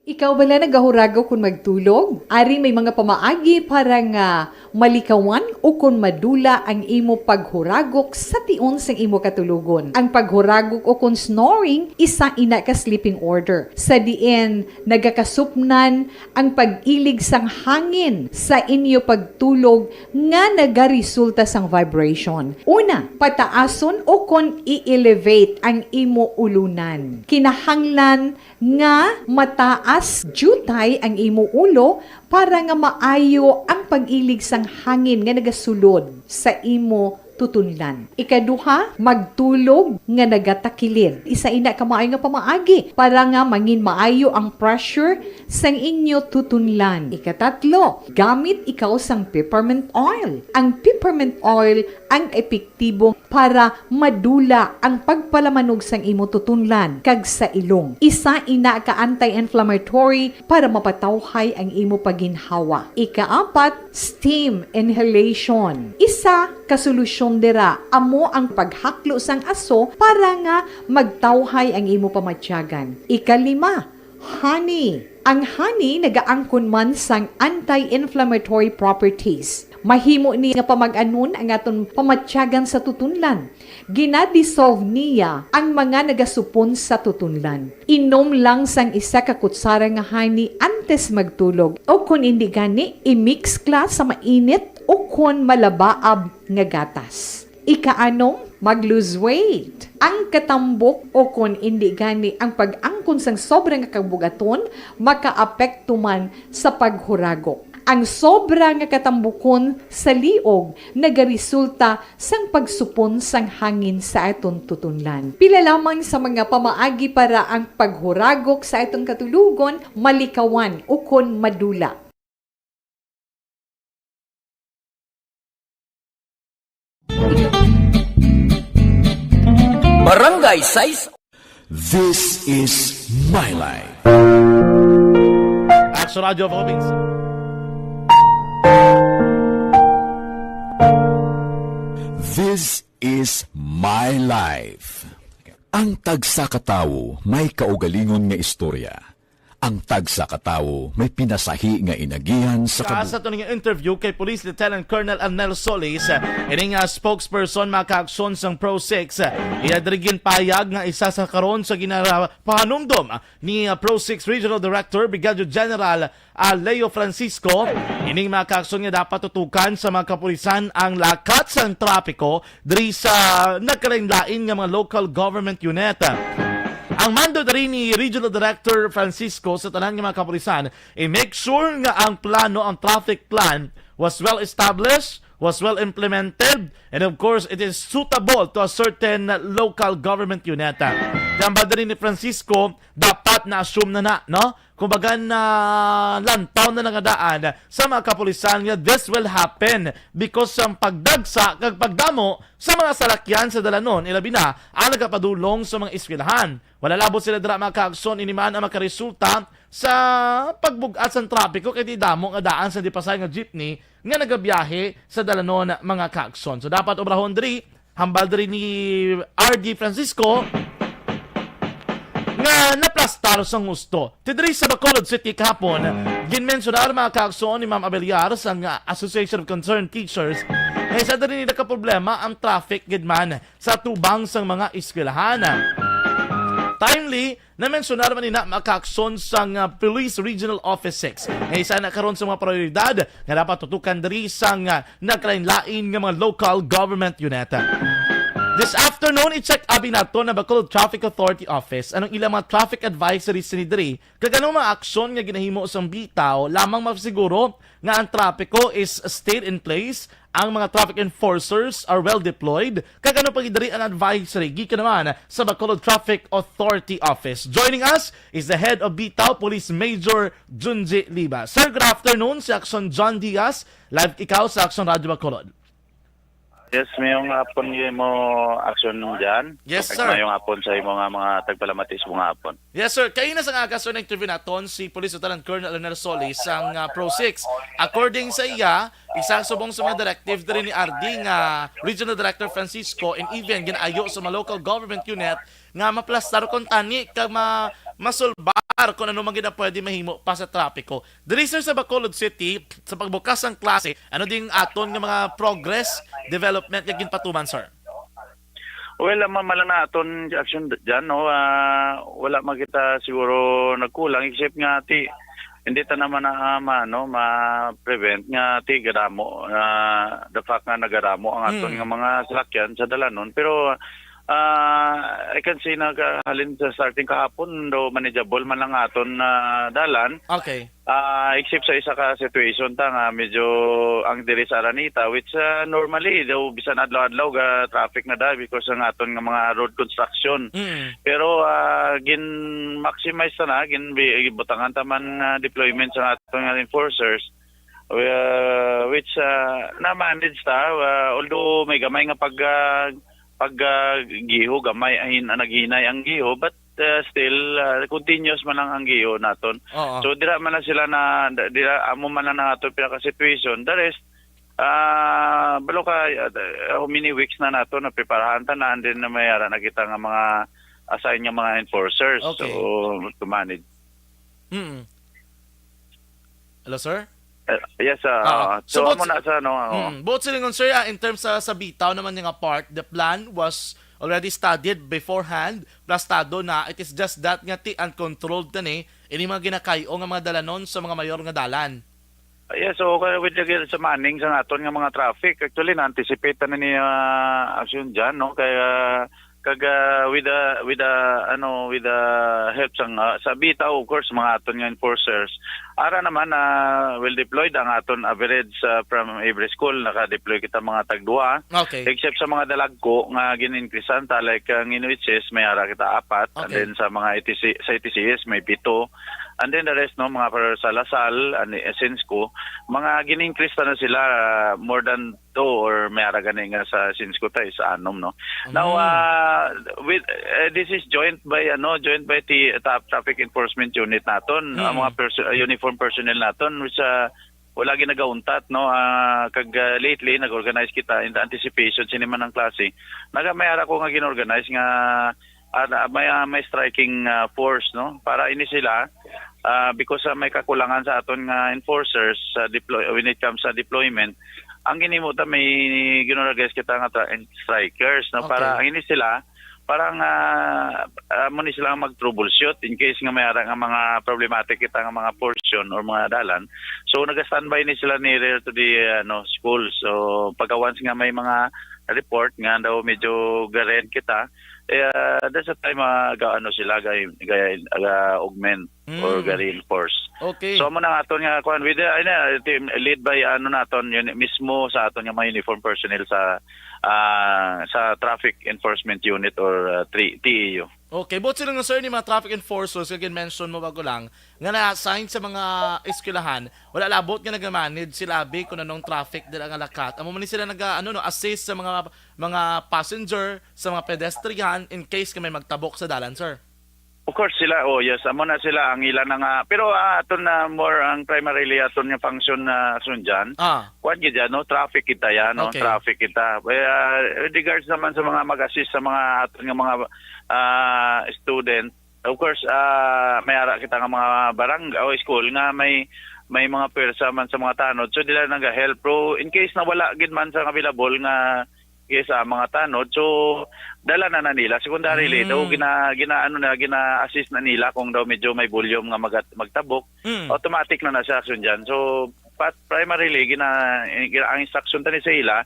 Ikaw bala nagahuragok kon magtulog? Ari may mga pamaagi para nga malikawan o kon madula ang imo paghuragok sa tion sang imo katulogon. Ang paghuragok o kon snoring, isa ina ka sleeping order, sa diin nagakasupnan ang pag-ilig sang hangin sa inyo pagtulog nga nagaresulta sang vibration. Una, pataason o kon i-elevate ang imo ulunan. Kinahanglan nga mataas diutay ang imo ulo para nga maayo ang pag-ilig sang hangin nga nagasulod sa imo tutunlan. Ikaduha, magtulog nga nagatakilid. Isa ina ka maayo nga pamaagi para nga mangin maayo ang pressure sang inyo tutunlan. Ikatatlo, gamit ikaw sang peppermint oil. Ang peppermint oil ang epektibo para madula ang pagpalamanog sang imo tutunlan kag sa ilong. Isa ina ka anti-inflammatory para mapatawhay ang imo pagginhawa. Ikaapat, steam inhalation. Isa ka solusyon dira amo ang paghaklo sang aso para nga magtawhay ang imo pamatyagan. Ikalima, honey. Ang honey nagaangkon man sang anti-inflammatory properties. Mahimo ni nga pamag-anon ang aton pamatyagan sa tutunlan. Gina-dissolve niya ang mga nagasupon sa tutunlan. Inom lang sang isa ka kutsara nga honey antes magtulog, o kon indi gani, i-mix kla sa mainit o kon malabaab nga gatas. Ikaanom, mag-lose weight. Ang katambok o kon indi gani ang pag-angkon sang sobra nga kabug-aton makaapekto man sa paghuragok. Ang sobra nga katambukon sa liog nagaresulta sang pagsupon sang hangin sa aton tutunlan. Pila lamang sa mga pamaagi para ang paghuragok sa aton katulogon malikawan ukon madula. Barangay Sais. This is My Life. Action Radio Philippines. This is My Life. Ang tagsa ka tawo may kaugalingon nga istorya. Ang tagsa ka tawo may pinasahi nga inagihan sa Sa kabu- sa tuning interview kay Police Lieutenant Colonel Arnel Solis, eh, ini nga spokesperson makaaksyon sang Pro Six, eh, iya diri ginpahayag nga isa sa karon sa ginapahanumdom ni, ah, Pro Six Regional Director Brigadier General, ah, Leo Francisco, ining makaaksyon nga dapat tutukan sa mga kapulisan ang lakat sang trapiko diri sa nagkalain-lain nga mga local government unit. Ang mando diri ni Regional Director Francisco sa tanan nga mga kapulisan, i-make sure nga ang plano, ang traffic plan, was well established, was well implemented, and of course, it is suitable to a certain local government unit. Ang mando diri ni Francisco, dapat na-assume na na, no? Kumbaga, nalantaw na lang nga daan sa mga kapulisan nga this will happen because sang pagdagsa kag pagdamo sa mga salakyan sa dalanon, ilabi na ang nagapadulong sa mga eskwelahan. Wala labot sila dira, mga kaaksyon, ini man ang makaresulta sa pagbug-at sang trapiko kay di damo nga daan sa di pasay nga jeepney nga nagabiyahe sa dalanon, mga kaaksyon. So, dapat obrahon diri, hambal diri ni R D Francisco, nga naplastar sang husto. Ti diri sa Bacolod City kahapon, ginmensyonar, mga kaakson, ni Ma'am Abeliar sang, ah, Association of Concerned Teachers nga isa diri nila ka problema ang traffic gid man sa tubang sang mga eskwelahan. Timely, namensyonar man ina, mga kaakson, sang, ah, Police Regional Office six nga isa na karon sa mga prioridad nga dapat tutukan diri sang, ah, nagkalain-lain nga mga local government unit. This afternoon, i-check abi nato na Bacolod Traffic Authority Office anong ilang mga traffic advisory sini diri, kag anong mga aksyon nga ginahimo sang bitaw lamang masiguro nga ang trapiko is stayed in place, ang mga traffic enforcers are well deployed, kag ano pa gid diri ang advisory gikan naman sa Bacolod Traffic Authority Office. Joining us is the head of bitaw, Police Major Junji Liba. Sir, good afternoon. Si Action John Diaz. Live ikaw sa Action Radio Bacolod. Yes, mayong hapon gyud mo, Action Jan. Yes, sir. Mayong hapon sa imo nga mga tagpalamati sa mga hapon. Yes, sir. Kaina sang aga, sir, na-interview naton si Police Lieutenant Colonel Leonel Solis sang, ah, Pro six. According sa iya, isa subong sa mga directive diri ni R D nga Regional Director Francisco, and even ginayo sa mga local government unit nga maplastar kuntani kag ma-, masulbar kung ano man gid ang pwede mahimo pa sa trapiko. Diri, sir, sa Bacolod City, sa pagbukas sang klase, ano ding aton nga mga progress, development nga ginpatuman, sir? Well, ang mama lang na aton action d-, dyan, no? Ah, wala man kita siguro nagkulang, except nga ti, hindi ta naman na, ah, ma-, ano, ma-prevent nga ti gadamo, ah, the fact nga nagadamo ang aton Mm. nga mga salakyan sa dalanon. Pero, ah, I can say na ka-, halin sa starting kahapon, though manageable man lang aton na dalan, Okay. Ah, except sa isa ka situation ta nga medyo ang diri sa Araneta, which, ah, normally daw bisan adlaw-adlaw ga traffic na da because ang aton nga mga road construction. Mm. Pero, ah, gin-maximize ta na, gin-, butangan ta man, ah, deployment sa aton nga enforcers, ah, which, ah, na-manage ta, ah, although may gamay nga pag, ah, pag, ah, giho, gamay, ahin-, naghinay ang giho, but uh, still, uh, continuous man lang ang giho naton. Oo. So, dira man lang sila na, dira, amo man lang ang aton pinaka-situation. The rest, ah, balo ka, uh, how many weeks na nato na preparahan ta na, and then na may ara na kita nga mga assign nga mga enforcers. Okay. So, to manage. Mm. Hello, sir? Eh, yes, ah, Ah, so, so, buot amo si-, na sa, ano, oo. Mm, buot silingon, sir, ah, in terms sa, sa bitaw naman nga part, the plan was already studied beforehand, plastado na, it is just that nga ti uncontrolled kani, ini mga ginakay-o nga mga dalanon sa mga mayor nga dalan. Ah, yes, so, kaya with the, sa manning sa aton nga mga traffic, actually, na-anticipate na ni, ah, Action dyan, no? Kaya, kag, ah, with the, with the, ano, with the help sang, ah, sa bitaw, of course, mga aton nga enforcers. Ara naman, ah, well deployed ang aton average, ah, from every school, naka-deploy kita mga tagduha. Okay. Except sa mga dalagko nga gin-increasean ta, like, ang N U H S, may ara kita apat. And Okay. then sa mga E T C, sa E T C S, may pito. And then the rest, no, mga para sa Lasal, and, eh, Sensco, mga gin-increase ta na sila, ah, more than two or may ara gani nga sa Sensco ta is anom, no? Now, Mm. ah, with, eh, this is joined by, ano, joined by the ta-, traffic enforcement unit naton, ang Mm. mga perso-, uh, uniform personnel naton, which, ah, wala gid nagauntat, no? Ah, kag, ah, lately, nag-organize kita in the anticipation sini man ang klase. Naga, may ara ko nga gin-organize nga, ah, na-, may, ah, may striking, ah, force, no? Para ini sila, ah, because, ah, may kakulangan sa aton nga enforcers sa deploy-, when it comes sa deployment, ang ginhimo ta, may gin-organize kita nga tra-, strikers, no? Para Okay. ang ini sila, parang, ah, ah, mo ni sila ang mag-troubleshoot in case nga may ara nga mga problematic kita nga mga portion or mga dalan. So, naga-standby ni sila nearer to the, ano, schools. So, pagka once nga may mga report nga daw medyo garen kita, eh, ah, that's the time, ah, ga-, ano sila, ga-, ga-, ga-augment or Mm. ga-reinforce. Okay. So, amo na nga aton nga, kuwan, with the, ano, team led by, ano, naton, yun, mismo sa aton nga mga uniform personnel sa, ah, sa Traffic Enforcement Unit or, ah, tri-, T E U. Okay, buot silingon, sir, ni mga traffic enforcers nga gin-mention mo bago lang, nga na-assign sa mga eskwelahan, wala labot nga nag-manage sila, abi, kung anong traffic dira nga lakat. Amo man ni sila nag, ano, no, assist sa mga, mga passenger, sa mga pedestrian, in case nga may magtabok sa dalan, sir. Of course, sila, oh, yes, amo na sila ang ila na nga. Pero, ah, aton na more ang primarily aton nga function na sundyan. Ah. Kuwan gid yan, no? Traffic kita yan, no? Okay. Traffic kita. Eh, ah, with regards naman sa mga mag-assist sa mga aton nga mga, ah, student, Of course, ah, may ara kita nga mga barangay o school nga may may mga pwersa man sa mga tanod, so dila naga-help. Pero in case na wala gid man sa available nga case, ah, mga tanod, so dala na na nila. Secondarily, daw Mm. gina-, ginaano na, gina-assist na nila kung daw medyo may volume nga magat-, magtabok, Mm. automatic na na siya action dyan. So, but primarily, gina-, gina-, ang instruction tani sa ila,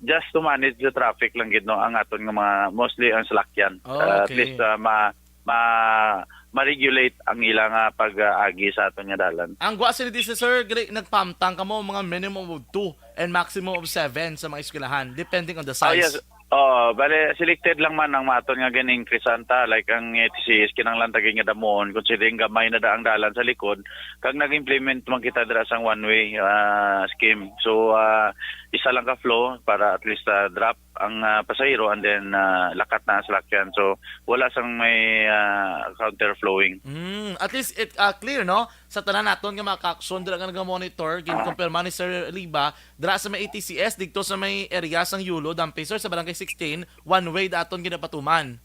just to manage the traffic lang gid, no, ang aton nga mga, mostly ang salakyan. Oh, Ah, at okay. least, ah, ma-, ma-, ma-regulate ang ila nga pag-agi sa aton nga dalan. Ang gwa sila di, sir, gali, nagpamtang kamo mga minimum of two and maximum of seven sa mga eskwelahan, depending on the Ah, size. Yes. Oh, bale, selected lang man ang maton nga ganing Crisanta, like ang A T C S, kinahanglan tagi nga damuon, considering gamay na da ang dalan sa likod, kag nag-implement man kita dira sang one-way, ah, scheme. So, ah, isa lang ka flow para at least, ah, drop ang, ah, pasahero and then, ah, lakat na ang salakyan. So, wala sang may, ah, counterflowing. Mm, at least it, ah, clear, no? Sa tanan naton nga mga kaaksyon dira nga naga-monitor, Ah. ginkumpirma ni Sir Liba, dira sa may A T C S, dito sa may area sang Yulo, Dampi, sir, sa Barangay sixteen, one way daton ginapatuman.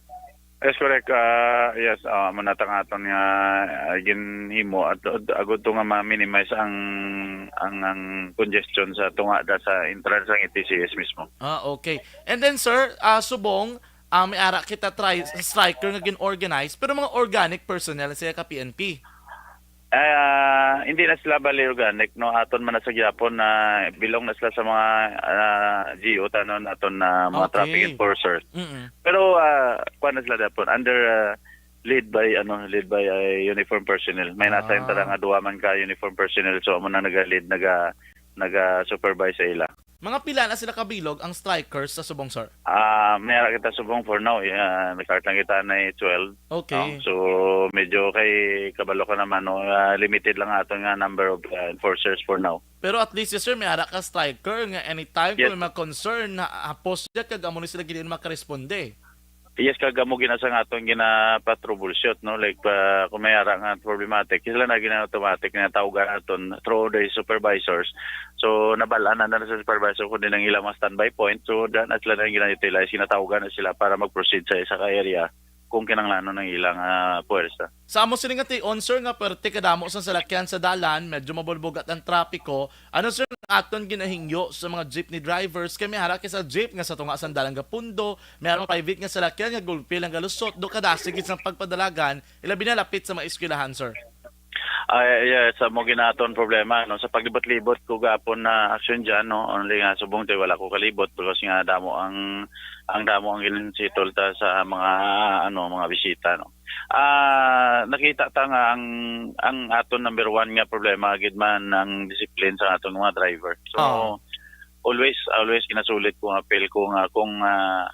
Yes, correct. Ah, yes, ah, amo na tang aton nga, ah, ginhimo at, at agud to nga ma-minimize ang, ang, ang congestion sa tunga da sa entrance sang A T C S mismo. Ah, okay. And then, sir, ah, subong, ah, may ara kita try, striker nga gin-organize, pero mga organic personnel sila ka P N P. Ah, hindi na sila bali organic, no? Aton man na sa gyapon na belong na sila sa mga, ah, G O tanon, aton na mga Okay. traffic enforcers. Mm-mm. Pero, ah, kuwan na sila gyapon, under, ah, lead by, ano, lead by, ah, uniform personnel. May nasa Ah. entara nga duha man ka uniform personnel, so amo na naga-lead, naga-, naga-supervise sa ila. Mga pila na sila kabilog ang strikers sa subong, sir? Ah, may ara kita subong for now, ah, nag-start lang kita na twelve, Okay. no? So, medyo kay kabalo ka naman, no? Ah, limited lang aton nga number of, ah, enforcers for now. Pero at least, yes, sir, may ara ka striker nga anytime Yes. kung may mga concern, na hapos siya, kag amo ni sila gid makaresponde. Yes, kag amo gina sa nga aton gina-troubleshoot, no? Like, pa, kung may ara nga problematic, sila na gina-automatic na tawgan naton through the supervisors. So, nabal-an na na sa supervisor kung din ang ilang mga standby point. So, da na sila na gina-utilize, ginatawgan na sila para mag-proceed sa isa ka area kung kinanglanon ang ilang, ah, puwersa. Sa amo sini nga tion, sir, nga perte kadamo sang salakyan sa dalan, medyo mabulbugat ang trapiko. Ano, sir, ang aton ginahingyo sa mga jeepney drivers? Kay may ara kay sa jeep nga sa tunga sang dalan gapundo, may ara private nga salakyan nga gulpi lang galusot, do kadasig gid sang pagpadalagan, ilabi na lapit sa mga eskwelahan, sir. Ay, yes, sa mo ginaton problema, no, sa paglibot-libot ko gapon na action dyan, no, only nga subong tay wala ko kalibot because nga damo ang, ang damo ang ginsitol ta sa mga, ano, mga bisita, no. Ah, nakita ta nga ang, ang aton number one nga problema gid man ang discipline sa aton mga driver. So, Oo. always, always ginasulit ko nga appeal ko nga kung, ah,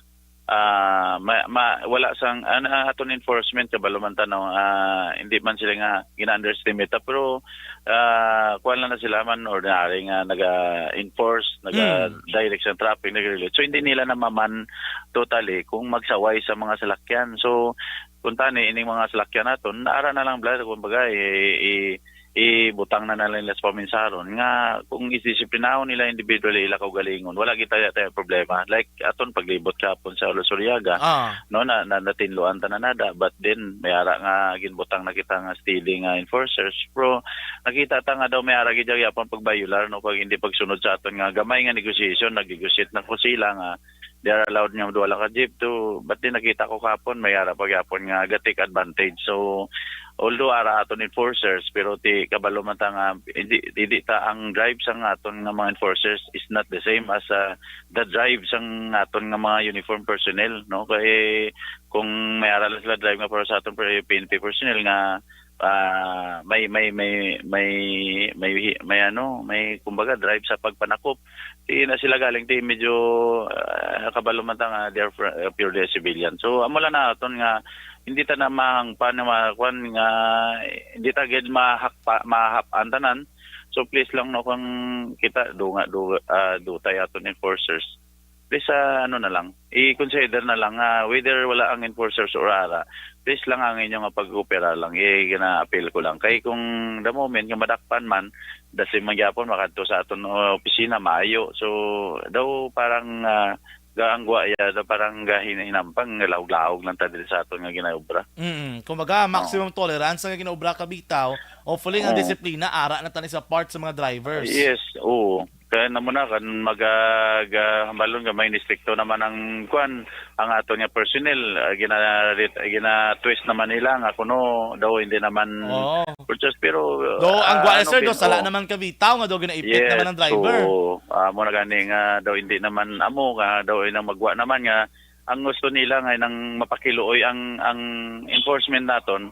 ah, ma-, ma-, wala sang, an-, ah, aton enforcement, kabalo man ta, no, ah, hindi man sila nga gina-underestimate ta, pero, ah, kuwan lang na sila man ordinary nga naga-enforce, Mm. naga-direct sa traffic, nag-regulate. So, hindi nila na maman totally kung magsaway sa mga salakyan. So, kung tani, ining mga salakyan naton, ara na lang, bla, kumbaga, i-, i-, ibutang na na nila sa paminsaron nga kung idisiplinahon nila individually ila kaugalingon, wala gid tayo, tayo problema. Like, aton paglibot kahapon sa Los Uriaga, Ah. no, na, na, natinluan ta na nada, but then, may ara nga ginbutang na kita nga steady nga enforcers. Pero, nakita ta nga daw may ara gid gyapon pagbayular, no, pag hindi pagsunod sa aton nga gamay nga negotiation, nag-negotiate na ko sila nga they are allowed nga duha lang ka jeep to, but then nakita ko kahapon, may ara pa gyapon nga ga-take advantage. So, although ara aton enforcers, pero ti kabalo man ta nga, hindi, hindi ta, ang drive sang aton nga mga enforcers is not the same as, ah, the drive sang aton nga mga uniform personnel, no? Kay kung may ara lang sila drive nga para sa aton, pero P N P personnel nga, ah, may, may, may, may, may, may, ano, may, kumbaga, drive sa pagpanakop, di na sila galing, di medyo, ah, kabalo man ta nga they are fr-, uh, purely a civilian. So, amo lang na aton nga, hindi ta na mahangpan nga ma-, kwan nga, hindi ta gid mahakpa-, mahap-an tanan. So, please lang, no, kung kita, do nga, do, ah, do tayo aton enforcers. Please, ah, ano na lang, i-consider na lang nga whether wala ang enforcers or ara, please lang ang inyo nga pag-opera lang, i-, gina-appeal ko lang. Kay kung the moment nga madakpan man, the same man gyapon, makadto sa aton, uh, opisina, maayo. So, daw parang, ah, gaanggwa ya, da parang gahin-, hinampang, laog-laog lang ta diri sa aton nga ginaobra. Mm, kumbaga, Oo. maximum tolerance nga ginaobra ka bitaw. Hopefully, nga Oo. disiplina, ara na tani sa part sa mga drivers. Yes, oo. Kaya na mo na, kan mag, ah, ga-, hambalon nga may istrikto naman ang, kwan, ang aton nga personnel, ah, gina-, gina-twist naman nila nga kuno daw hindi naman Oo. purchase, pero, Do, ang ah, gwa, ano, sir, do, pin-, sala oh. naman ka bitaw nga do ginaipit Yes, naman ang driver. oo. Ah, mo na gani nga daw hindi naman amo nga daw inang magwa naman nga ang gusto nila nga nang mapakiluoy ang, ang enforcement naton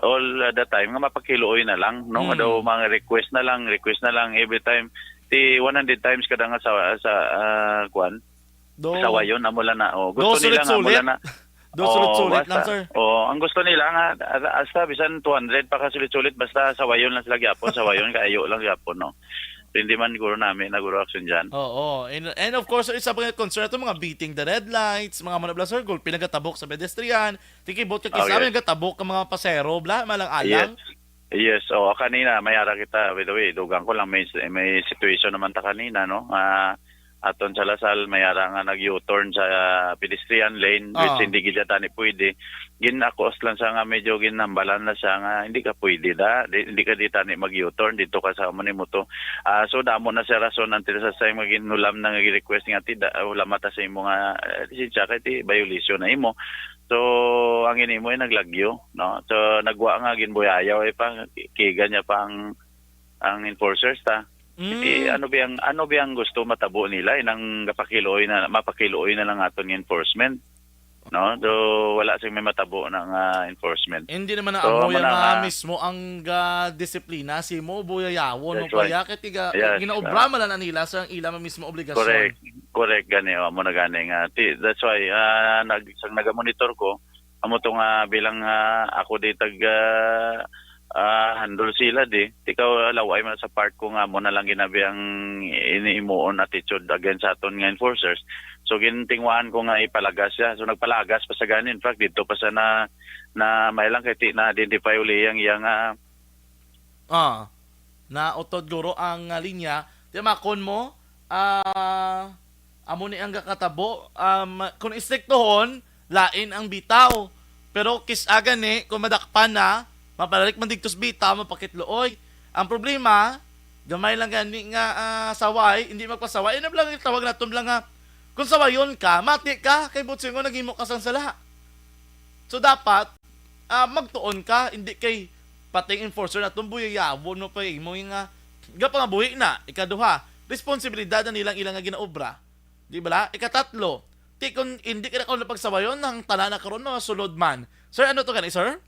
all the time nga mapakiluoy na lang, no? Nga daw Mm. mga request na lang, request na lang every time. Ti one hundred times kada nga sa, sa, ah, kwan? Do. Sawayon, amo lang na. Oh, Do gusto nila nga, amo sulit-sulit. lang na. Do Oh, sulit-sulit lang, basta. sir. Oh, ang gusto nila nga, a-, hasta bisan two hundred pa ka sulit-sulit, basta sawayon lang sila gyapon, sawayon, kaayo lang gyapon, no? Hindi man guro nami na guro action dyan. Oo. And, and of course, isa pa nga concern ato, mga beating the red lights, mga muna bla, sir, gulpi nagatabok sa pedestrian, tikibot ka, Oh, kisa yes. may nagatabok ka mga pasero, bla, malang-alang. Yes. Yes, oh, kanina, may ara kita, by the way, dugang ko lang, may, may situation naman ta kanina, no? Ah, aton sa Lasal, may ara nga nag-U-turn sa, ah, pedestrian lane, which Ah. hindi gid tani pwede. Gin-akos lang siya nga medyo ginambalan na siya nga hindi ka pwede da, di, hindi ka di tani mag-U-turn dito ka sa amo ni moto. Ah, so damo na siya rason until sa time nga ginhulam na nga gi-request nga ti da, ah, hulamata sa imo nga, eh, lisensya kay ti violation na imo. So ang ginimo ay naglagyo, no? So nagwa nga ginbuyayaw ay pa kiga niya pa ang, ang enforcers ta. Ti Mm. ano biyang, ano biyang gusto matabo nila, eh, nang gapakiluoy na, mapakiluoy na lang aton nga enforcement, no? Do wala sing may matabo na nga enforcement. Hindi naman na So, amo amo yan na nga nga mismo ang, ah, disiplina, si mo buyayawon mo That's pa right. ya, kay tiga, Yes, ginaobra ah. man lang na nila sa ila mismo obligasyon. Correct. Correct gani, oh, amo na gani nga. Ti-, that's why, ah, nag-, sang nagamonitor ko, amo to nga bilang, ah, ako di tag, ah, ah, handle sila di. Ikaw, ah, laway man sa part ko nga amo na lang ginabi ang iniimuon attitude against sa aton nga enforcers. So, gintingwaan ko nga ipalagas siya. So, nagpalagas pa sa gani. In fact, dito pa sa na, na may lang kay ti-, na-identify uli yang, yang, ah, Ah, nautod guro ang, ah, linya. Ti makon mo, ah, amo ni ang gakatabo, um, kung istriktohon, lain ang bitaw. Pero kis-a gani, kung madakpan na, mapalarik man digto sa bitaw, mapakitluoy. Ang problema, gamay lang gani nga, ah, saway, hindi magpasaway. Ano lang yung tawag naton lang nga, kung sawayon ka, mati ka, kay butsingon naghimo ka sang sala. So dapat, ah, magtuon ka, hindi kay pating enforcer na tumbuy yawon mo pa imo nga gapangabuhi na. Ikaduha, responsibilidad na nilang ilang nga ginaobra. Di bala? Ikatatlo, ti kung hindi ka na karon pagsawayon, ang tanan na karon mga sulod man. Sir, ano to gani, sir?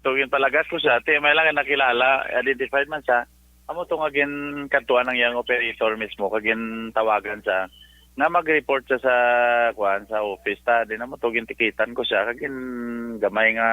So, ginpalagas ko siya. Ti, may lang nakilala, identified man siya. Amo to nga ginkadtuan ang iyang operator mismo, kag gintawagan siya nga mag-report siya sa, kuan, sa office ta. Di na mo to, gintikitan ko siya, kag gin-, gamay nga,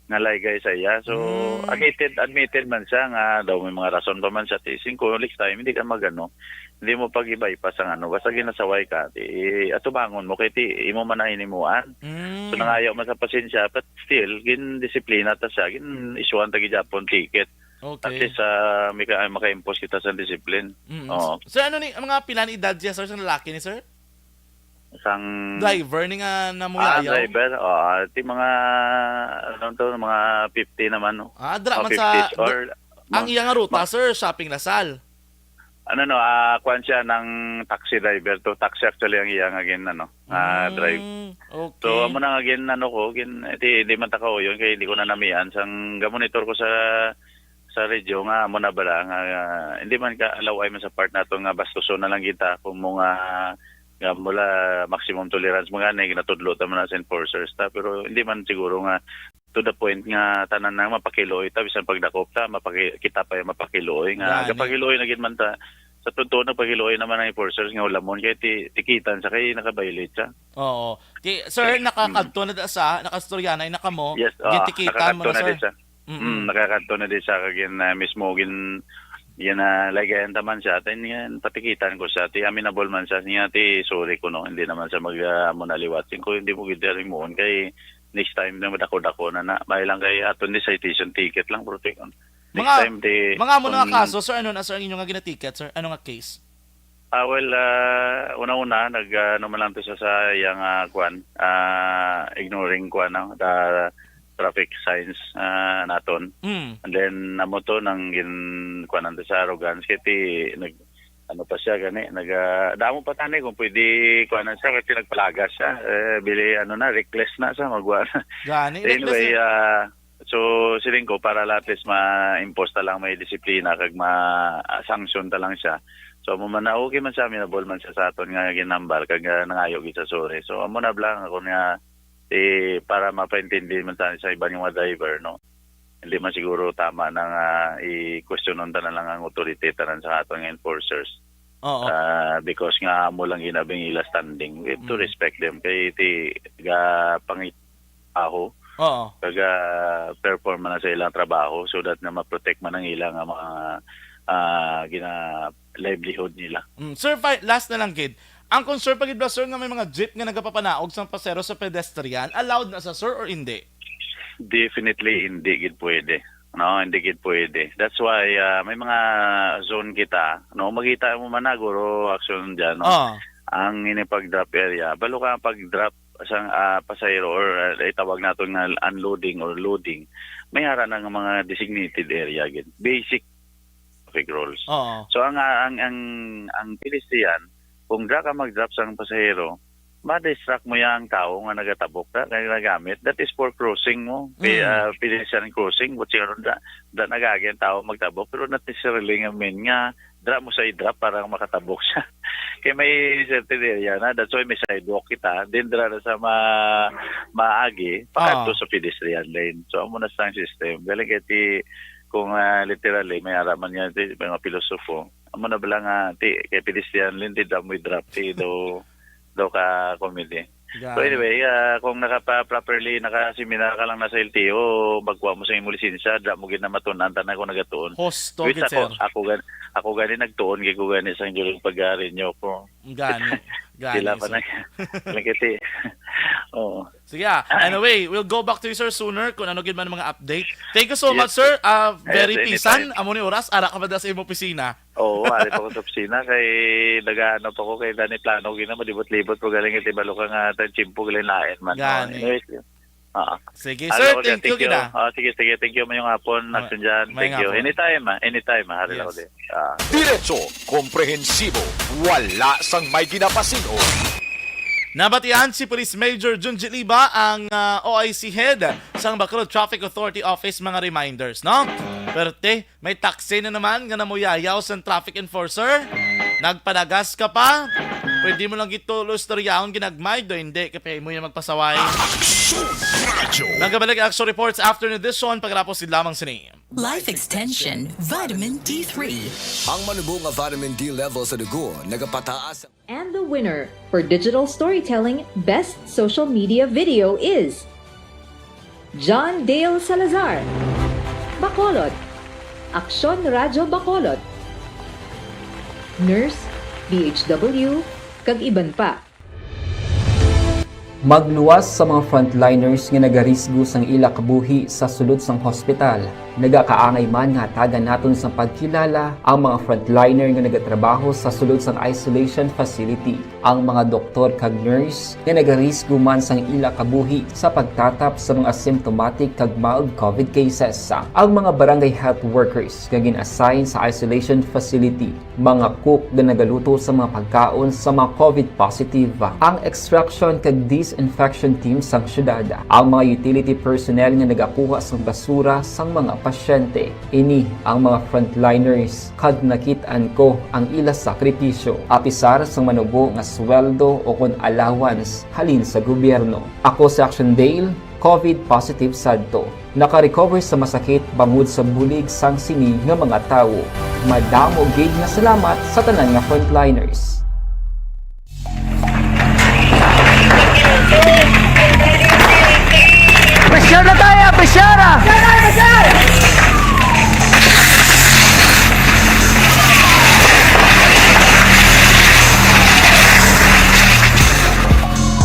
nga laygay sa iya. So, Mm. admitted, admitted man siya nga daw may mga rason pa man siya. Ti, singko, next time, hindi ka magano, hindi mo pag-i-bypass ang ano, basta ginasaway ka, ti, atubangon mo, kay ti, imo man ang hinimuan. So, Mm. nangayo man sa pasensya, but still, gin-disiplina ta siya, gin-issuean ta gid gyapon ticket. Okay. At least, ah, mika-, maka-impose kita sa discipline. Mm. Oo. Sir, ano ni, ang mga pila ni edad siya, sir, sa lalaki ni, sir? Sang Driver ni nga Ah, namuyayaw? driver. Ah, ti mga, ano to, mga fifty naman, no? Ah, dra Mga man sa, fifties or ang mga iya nga ruta, ma- sir, shopping Lasal. Ano, no, ah, kuwan siya ng taxi driver to. Taxi actually ang iya nga gin, ano, ah, drive. Mm, So, okay. amo na nga gin, ano ko, gin, di, di man ta kauyon kay hindi ko na namian. Sang gamonitor ko sa, sa radyo nga, amo na bala nga, ah, hindi man ka alaway man sa part nato nga bastuson na lang kita kung mo nga, nga mula maximum tolerance mo nga, na ginatudlo ta man na sa enforcers ta. Pero hindi man siguro nga to the point nga tanan na mapakiluoy ta, bisan pagdakop ta, mapaki-, kita pa yung mapakiluoy nga Gani. gapakiluoy na gid man ta. Sa totoo, nagpakiluoy naman ang enforcers nga ulamon kay ti-, tikitan sa kay nakabiolate siya. Oo. Ti, sir, Mm. nakakadto na da sa, nakastorya na, ina kamo, Yes, ah, gitikitan mo nakakadto na, na sir. di siya. Mm-mm. Mm, nakakadto na di siya kag yun, ah, mismo gin-, gin-, ah, lagayan ta man siya. Then, yan, patikitan ko siya. Ti, amenable man siya. Niya, ti, sorry ko, no. Hindi naman siya mag, ah, amo na liwat. Ko, hindi mo gid rin muon kay next time na madako-dako na na. May lang kay aton ni citation ticket lang, pero ti, next Mga, time, ti, mga amo na nga kung kaso, sir, ano na, sir, ang inyo nga ginaticket, sir? Ano nga case? Ah, well, ah, una-una, nag, ah, ano man lang to sa, sa iyang, ah, kwan, ah, ignoring kwan, no, the traffic signs, ah, naton. Mm. And then, amo to, nang gin-, kwan, nang sa arrogance, kay ti, nag, ano pa siya, gani, nag, ah, damo pa tani kung pwede, kwan na siya, kasi nagpalagas siya. Eh, bili, ano na, reckless na siya, magwa na. Gani, reckless Anyway, na. ah, so, siling ko, para at least ma-impose ta lang may disiplina, kag ma-, ah, sanction ta lang siya. So, amo man na, okay man siya, amenable man siya sa aton nga ginambal, kag, ah, nangayo gid sa sorry. So, amo na lang ako nga, eh, para mapaintindi man sa, sa iban nga mga driver, no? Hindi man siguro tama na nga i-questionon ta na lang ang authority, tanan sa aton nga enforcers. Oo. Ah, because nga amo lang ginabing ila standing, we have to Mm. respect them. Kay ti, ga pangit-, aho. Oo. Kaga perform man sa ilang trabaho so that nga ma-protect man ang ilang, ah, mga, ah, gina-, livelihood nila. Mm. Sir, fi-, last na lang gid. Ang concern pa gid ba, sir, nga may mga jeep nga nagapapanaog sang pasero sa pedestrian? Allowed na sa, sir, or hindi? Definitely, hindi gid pwede. No, hindi gid pwede. That's why, ah, may mga zone kita, no, makita mo man na, guro, action dyan, no? Ah. Ang ini pag-drop area, balo ka ang pag-drop sang, ah, pasahero or, ah, itawag naton nga unloading or loading, may ara na nga mga designated area gid. Basic traffic rules. Oo. So, ang, ah, ang, ang, ang pedestrian, kung dra ka mag-drop sang pasahero, ma-distract mo ya ang tao nga nagatabok na, nga nagamit. That is for crossing mo. Pe-, Mm. ah, pedestrian crossing, what you da, da nagagi ang tao magtabok, pero not necessarily nga mean nga dra mo sa i-drop para makatabok siya. Kay may certain area na, that's why may sidewalk kita. Then dra na sa ma-, maagi, pakadto Ah. sa pedestrian lane. So, amo na sa system. Galing kay ti, kung, ah, literally, may ara man yan, ti, mga pilosopo. Amo na bala nga, ti, kay pedestrian lane, ti, dra mo i-drop, ti, do, do ka comedy. So Gani. anyway, ah, kung nakapa-, properly, naka-seminar ka lang na sa L T O, magkuha mo sa imong lisensya, dra mo gid na matun-an tanan kung nagatuon. Husto Which gid, ako, sir. ako gan-, ako gani nagtuon gid ko gani sang during pag-renew ko. Gani, gani, Sila pa sir. na. Nagkiti. Oo. Sige, ah. Anyway, we'll go back to you, sir, sooner kung ano gid man mga update. Thank you so Yes, much, sir. sir. Ah, Yes, very anytime. pisan. Amo ni oras, ara ka pa da sa imong opisina. Oo, ari pa ko sa opisina kay nagaano pa ko kay dani plano gina malibot-libot ko galing iti balo ka nga tan tiyempo galing lain man. Gani. Anyways, ah. Sige, Hello, sir, okay, thank you thank you. gina. Ah, sige, sige, thank you mayong hapon, Ah, Action Jan. mayong Thank you. hapon. Anytime, ah. Anytime, ah. Hari lang Yes. ko din. Ah. Diretso, komprehensibo, wala sang may ginapasin-o. Nabatian si Police Major Junji Liba, ang, ah, O I C head sang Bacolod Traffic Authority Office, mga reminders, no? Perte, may taxi na naman nga namuyayaw sang traffic enforcer. Nagpadagas ka pa? Pwede mo lang gitulo istoryahon ginagmay, do hindi, kay pay mo yung magpasaway. Action Radio. Nagabalik ang Action Reports after ni this one, pagkatapos gid lamang sini. Life Extension Vitamin D three. Ang manubo nga vitamin D level sa dugo nagapataas. And the winner for digital storytelling best social media video is John Dale Salazar, Bacolod, Aksyon Radyo Bacolod, Nurse, D H W, kag iban pa. Magluwas sa mga frontliners nga nagarisgo sang ila kabuhi sa sulod sang hospital. Nagakaangay man nga hatagan naton sang pagkilala ang mga frontliner nga nagatrabaho sa sulod sang isolation facility, ang mga doktor kag nurse nga nagarisgo man sang ila kabuhi sa pagtatap sa mga asymptomatic kag mild covid cases, ang mga barangay health workers nga gin-assign sa isolation facility, mga cook nga nagaluto sa mga pagkaon sa mga covid positive, ang extraction kag disinfection team sang syudad, ang mga utility personnel nga nagakuha sang basura sang mga pasyente. Ini ang mga frontliners, kag nakit-an ko ang ila sakripisyo, apisar sang manubo nga sweldo o kon allowance halin sa gobyerno. Ako si Action Dale, covid positive sad to. Naka-recover sa masakit bangod sa bulig sang sini nga mga tawo. Madamo gid nga salamat sa tanan nga frontliners. Pressure na tayo, pressure ah!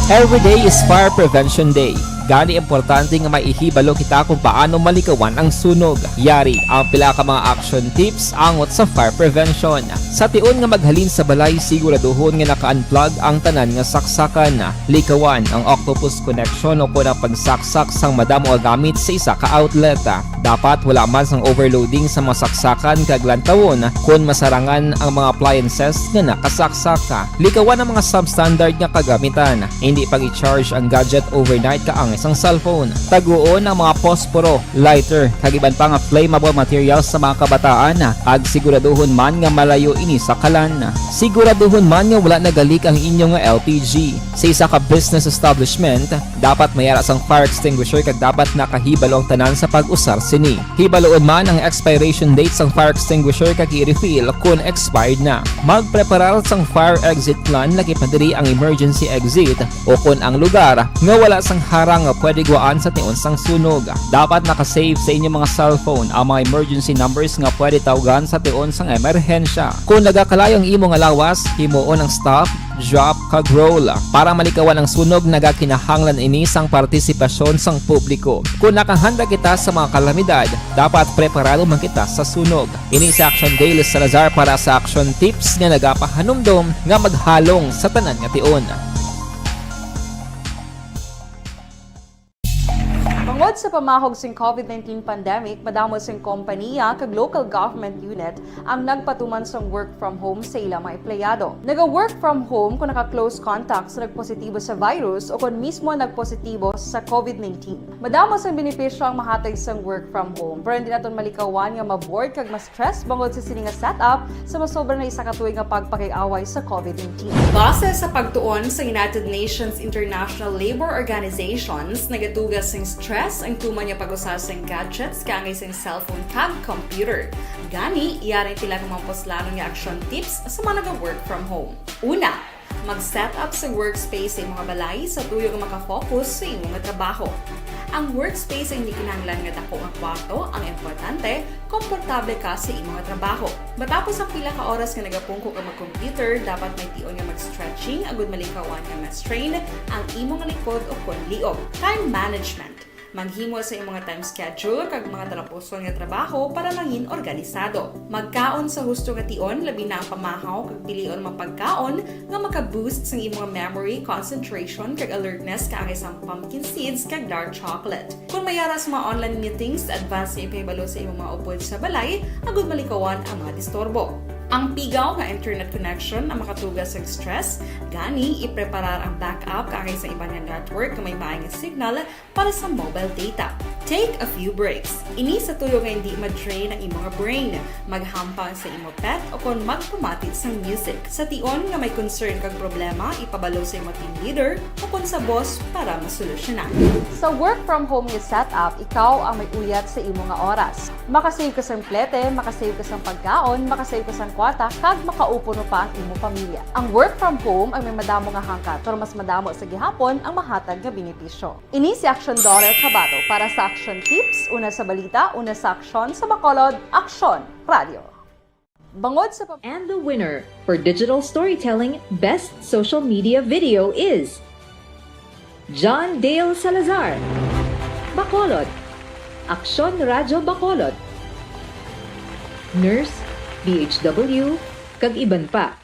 Every day is Fire Prevention Day. Gani, importante nga maihibalo kita kung paano malikawan ang sunog. Yari ang pila ka mga action tips angot sa fire prevention. Sa tion nga maghalin sa balay, siguraduhon nga naka-unplug ang tanan nga saksakan. Likawan ang octopus connection o kon ang pagsaksak sang madamo nga gamit sa isa ka outlet. Dapat wala man sang overloading sa mga saksakan kag lantawon kon masarangan ang mga appliances nga nakasaksak. Likawan ang mga substandard nga kagamitan. Hindi pag-i-charge ang gadget overnight kaangay sang cellphone. Taguon ang mga posporo, lighter, kag iban pa nga flammable materials sa mga kabataan, kag siguraduhon man nga malayo ini sa kalan. Siguraduhon man nga wala nagalik ang inyo nga L P G. Sa isa ka business establishment, dapat may ara sang fire extinguisher kag dapat nakahibalo ang tanan sa pag-usar sini. Hibaluon man ang expiration date sang fire extinguisher kag i-refill kon expired na. Magpreparar sang fire exit plan, lakip na diri ang emergency exit o kon ang lugar nga wala sang harang nga pwede guwaan sa tion sang sunog. Dapat naka-save sa inyo mga cellphone ang mga emergency numbers nga pwede tawgan sa tion sang emerhensya. Kon nagakalayo ang imo nga lawas, himuon ang stop, drop, kag roll. Para malikawan ang sunog, nagakinahanglan ini sang partisipasyon sang publiko. Kon nakahanda kita sa mga kalamidad, dapat preparado man kita sa sunog. Ini si Action Dale Salazar para sa Action Tips nga nagapahanumdom nga maghalong sa tanan nga tion. Bangod sa pamahog sing covid nineteen pandemic, madamo sing kompaniya kag local government unit ang nagpatuman sang work from home sa ila mga empleyado. Naga-work from home kung naka-close contact sa nagpositibo sa virus o kon mismo nagpositibo sa covid nineteen. Madamo sang benepisyo ang mahatag sang work from home, pero hindi naton malikawan nga ma-bored kag ma-stress bangod sa sini nga setup sa masobra na isa ka tuig nga pagpakig-away sa covid nineteen. Base sa pagtuon sa United Nations International Labour Organizations, nagatuga sing stress ang tuman nga pag-usa sing gadgets kaangay sing cellphone kag computer. Gani, yari ang pila ka mga puslanon nga action tips sa mga naga-work from home. Una, mag-set up sa workspace sa imong balay sa tuyo nga maka-focus sa imo nga trabaho. Ang workspace ay hindi kinahanglan nga dako nga kwarto, ang importante, komportable ka sa imo nga trabaho. Matapos ang pila ka oras nga nagapungko ka mag-computer, dapat may tion nga mag-stretching agud malikawan nga ma-strain ang imo nga likod o kon liog. Time management. Maghimo sa imong nga time schedule kag mga talapuson nga trabaho para mangin organisado. Magkaon sa husto nga tion, labi na ang pamahaw kag pilion mga pagkaon nga maka-boost sang imong memory, concentration, kag alertness kaangay sang pumpkin seeds kag dark chocolate. Kung may ara sa mga online meetings, advance nga ipahibalo sa imong mga upod sa balay agud malikawan ang mga disturbo. Ang pigaw nga internet connection ang makatuga sa stress, gani ipreparar ang backup kaangay sa iban nga network nga may maay nga signal para sa mobile data. Take a few breaks. Ini sa tuyo nga hindi ma-drain ang imo nga brain. Maghampang sa imo pet o kon magpamati sang music. Sa tion nga may concern kag problema, ipabalo sa imo team leader o kon sa boss para masolusyonan. Sa work from home nga setup, ikaw ang may uyat sa imo nga oras. Makasave ka sang plete, makasave ka sang pagkaon, makasave ka sang kwarta, kag makaupo pa ang imo pamilya. Ang work from home ay may madamo nga hangkat, pero mas madamo sa gihapon ang mahatag nga benepisyo. Ini si Action Dorel Cabato para sa Action Tips, una sa balita, una sa aksyon, sa Bacolod, Aksyon Radio. Bangod sa pag- And the winner for digital storytelling best social media video is John Dale Salazar, Bacolod, Aksyon Radyo Bacolod, Nurse, D H W, kag iban pa.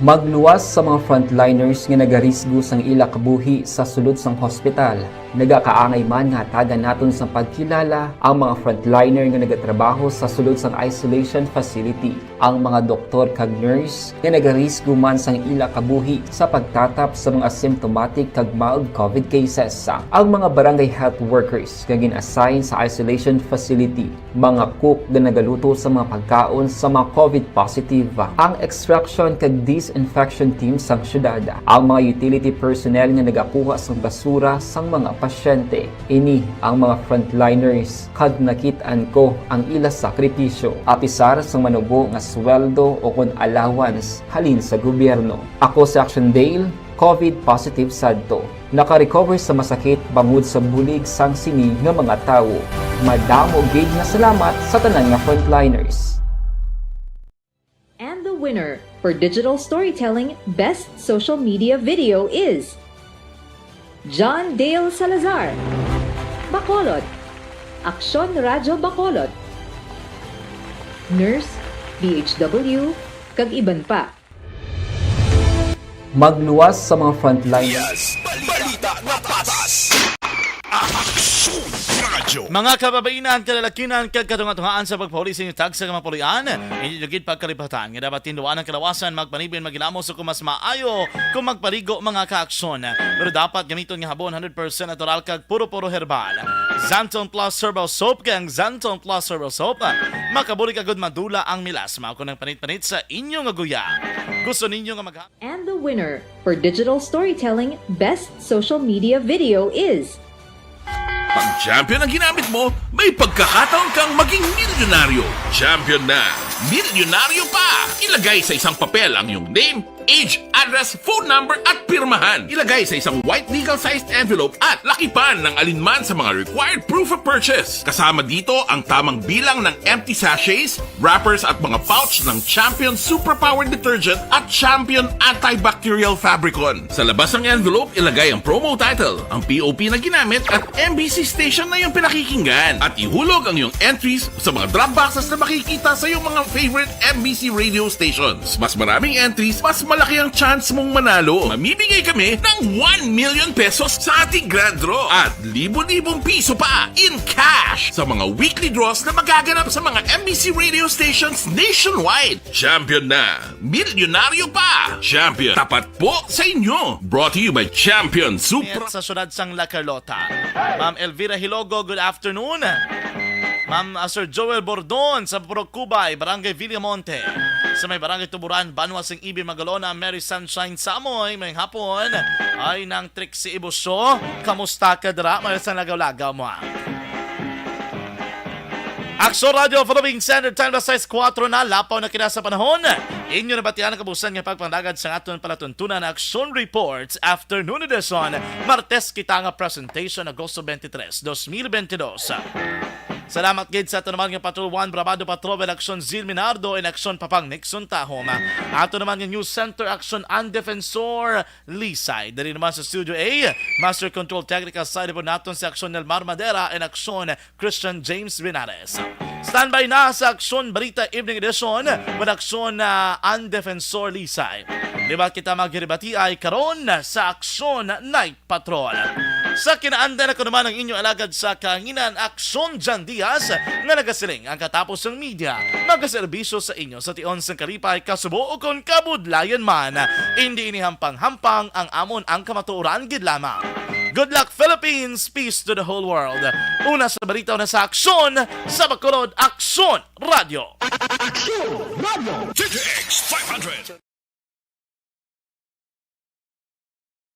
Magluwas sa mga frontliners nga nagarisgo sang ila kabuhi sa sulod sang hospital. Nagakaangay man nga hatagan naton sang pagkilala ang mga frontliner nga nagatrabaho sa sulod sang isolation facility, ang mga doktor kag nurse nga nagarisgo man sang ila kabuhi sa pagtatap sa mga asymptomatic kag mild covid cases, ang mga barangay health workers nga gin-assign sa isolation facility, mga cook nga nagaluto sa mga pagkaon sa mga covid positive, ang extraction kag disinfection team sang syudad, ang mga utility personnel nga nagakuha sang basura sang mga pasyente. Ini ang mga frontliners, kag nakit-an ko ang ila sakripisyo, apisar sang manubo nga sweldo o kon allowance halin sa gobyerno. Ako si Action Dale, covid positive sadto. Naka-recover sa masakit bangod sa bulig sang sini nga mga tawo. Madamo gid nga salamat sa tanan nga frontliners. And the winner for digital storytelling best social media video is John Dale Salazar, Bacolod, Aksyon Radyo Bacolod, Nurse, D H W, kag iban pa. Magluwas sa mga frontline. Yes, balita nga patas. Aksyon Radyo. Mga kababainan, kalalakinan, kag katunga-tungaan sa pagpauli sa inyong tagsa nga mga pulian, inyo gid pagkalipatan nga dapat tinduan ang kalawasan, magpanibin, maghilamos, o kung mas maayo, kung magpaligo, mga kaaksyon. Pero dapat gamiton nga habon hundred percent natural kag puro-puro herbal. Xanthone Plus Herbal Soap, kay ang Xanthone Plus Herbal Soap makabulig agud madula ang milasma. Kung nagpanit-panit sa inyo nga guya, gusto ninyo nga mag- And the winner for digital storytelling best social media video is Pag champion ang ginamit mo, may pagkakataon kang maging milyonaryo. Champion na, milyonaryo pa! Ilagay sa isang papel ang iyong name, age, address, phone number, at pirmahan. Ilagay sa isang white legal-sized envelope at lakipan ng alinman sa mga required proof of purchase. Kasama dito ang tamang bilang ng empty sachets, wrappers, at mga pouch ng Champion Superpower Detergent at Champion Antibacterial Fabricon. Sa labas ng envelope, ilagay ang promo title, ang P O P na ginamit, at M B C station na iyong pinakikinggan. At ihulog ang iyong entries sa mga drop boxes na makikita sa iyong mga favorite M B C radio stations. Mas maraming entries, mas malaki ang chance mong manalo. Mamimigay kami ng one million pesos sa ating grand draw at libo-libong piso pa in cash sa mga weekly draws na magaganap sa mga M B C radio stations nationwide. Champion na! Milyonaryo pa! Champion, tapat po sa inyo! Brought to you by Champion Supra. Sa siyudad sang La Carlota. Ma'am Elvira Hilogo, good afternoon. Ma'am, ah, Sir Joel Bordon sa Purok Cubay, Barangay Villamonte. Sa may Barangay Tuburan, Banwa sing Ibi Magalona, Mary Sunshine Samoy, may hapon. Ay, nang Trixie Ibusyo, kamusta ka dira? May isang lagaw-lagaw mo, ah. Aksyon Radyo, Philippine Standard Time, alas sais kuwatro na, lapaw na kita sa panahon. Inyo nabatian ang kabusan nga pagpangdagad sa aton palatuntunan na Aksyon Reports Afternoon Edition. Martes kita nga presentation, Agosto twenty-three, twenty twenty-two. Salamat gid sa ato naman nga Patrol One, Brabado Patrol, and Aksyon Zil Minardo, and Aksyon Papang Nixon Tahom. Ato naman nga News Center, Aksyon An Defensor, Lisay. Diri naman sa Studio A, Master Control Technical Side po naton si Aksyon Nelmar Madera and Aksyon Christian James Vinares. Standby na sa Aksyon Balita Evening Edition with Aksyon, ah, An Defensor Lisay. Liwat kita maghiribatiay karon sa Aksyon Night Patrol. Sa kinaandan, ako naman ang inyo alagad sa kahanginan, Aksyon Jan Diaz, nga nagasiling ang katapos sang media magaserbisyo sa inyo sa tion sang kalipay, kasubo, ukon kabudlayan man. Indi ini hampang-hampang, ang amon ang kamatuoran gid lamang. Good luck, Philippines! Peace to the whole world! Una sa balita, una sa aksyon, sa Bacolod, Aksyon Radyo! T T X five hundred.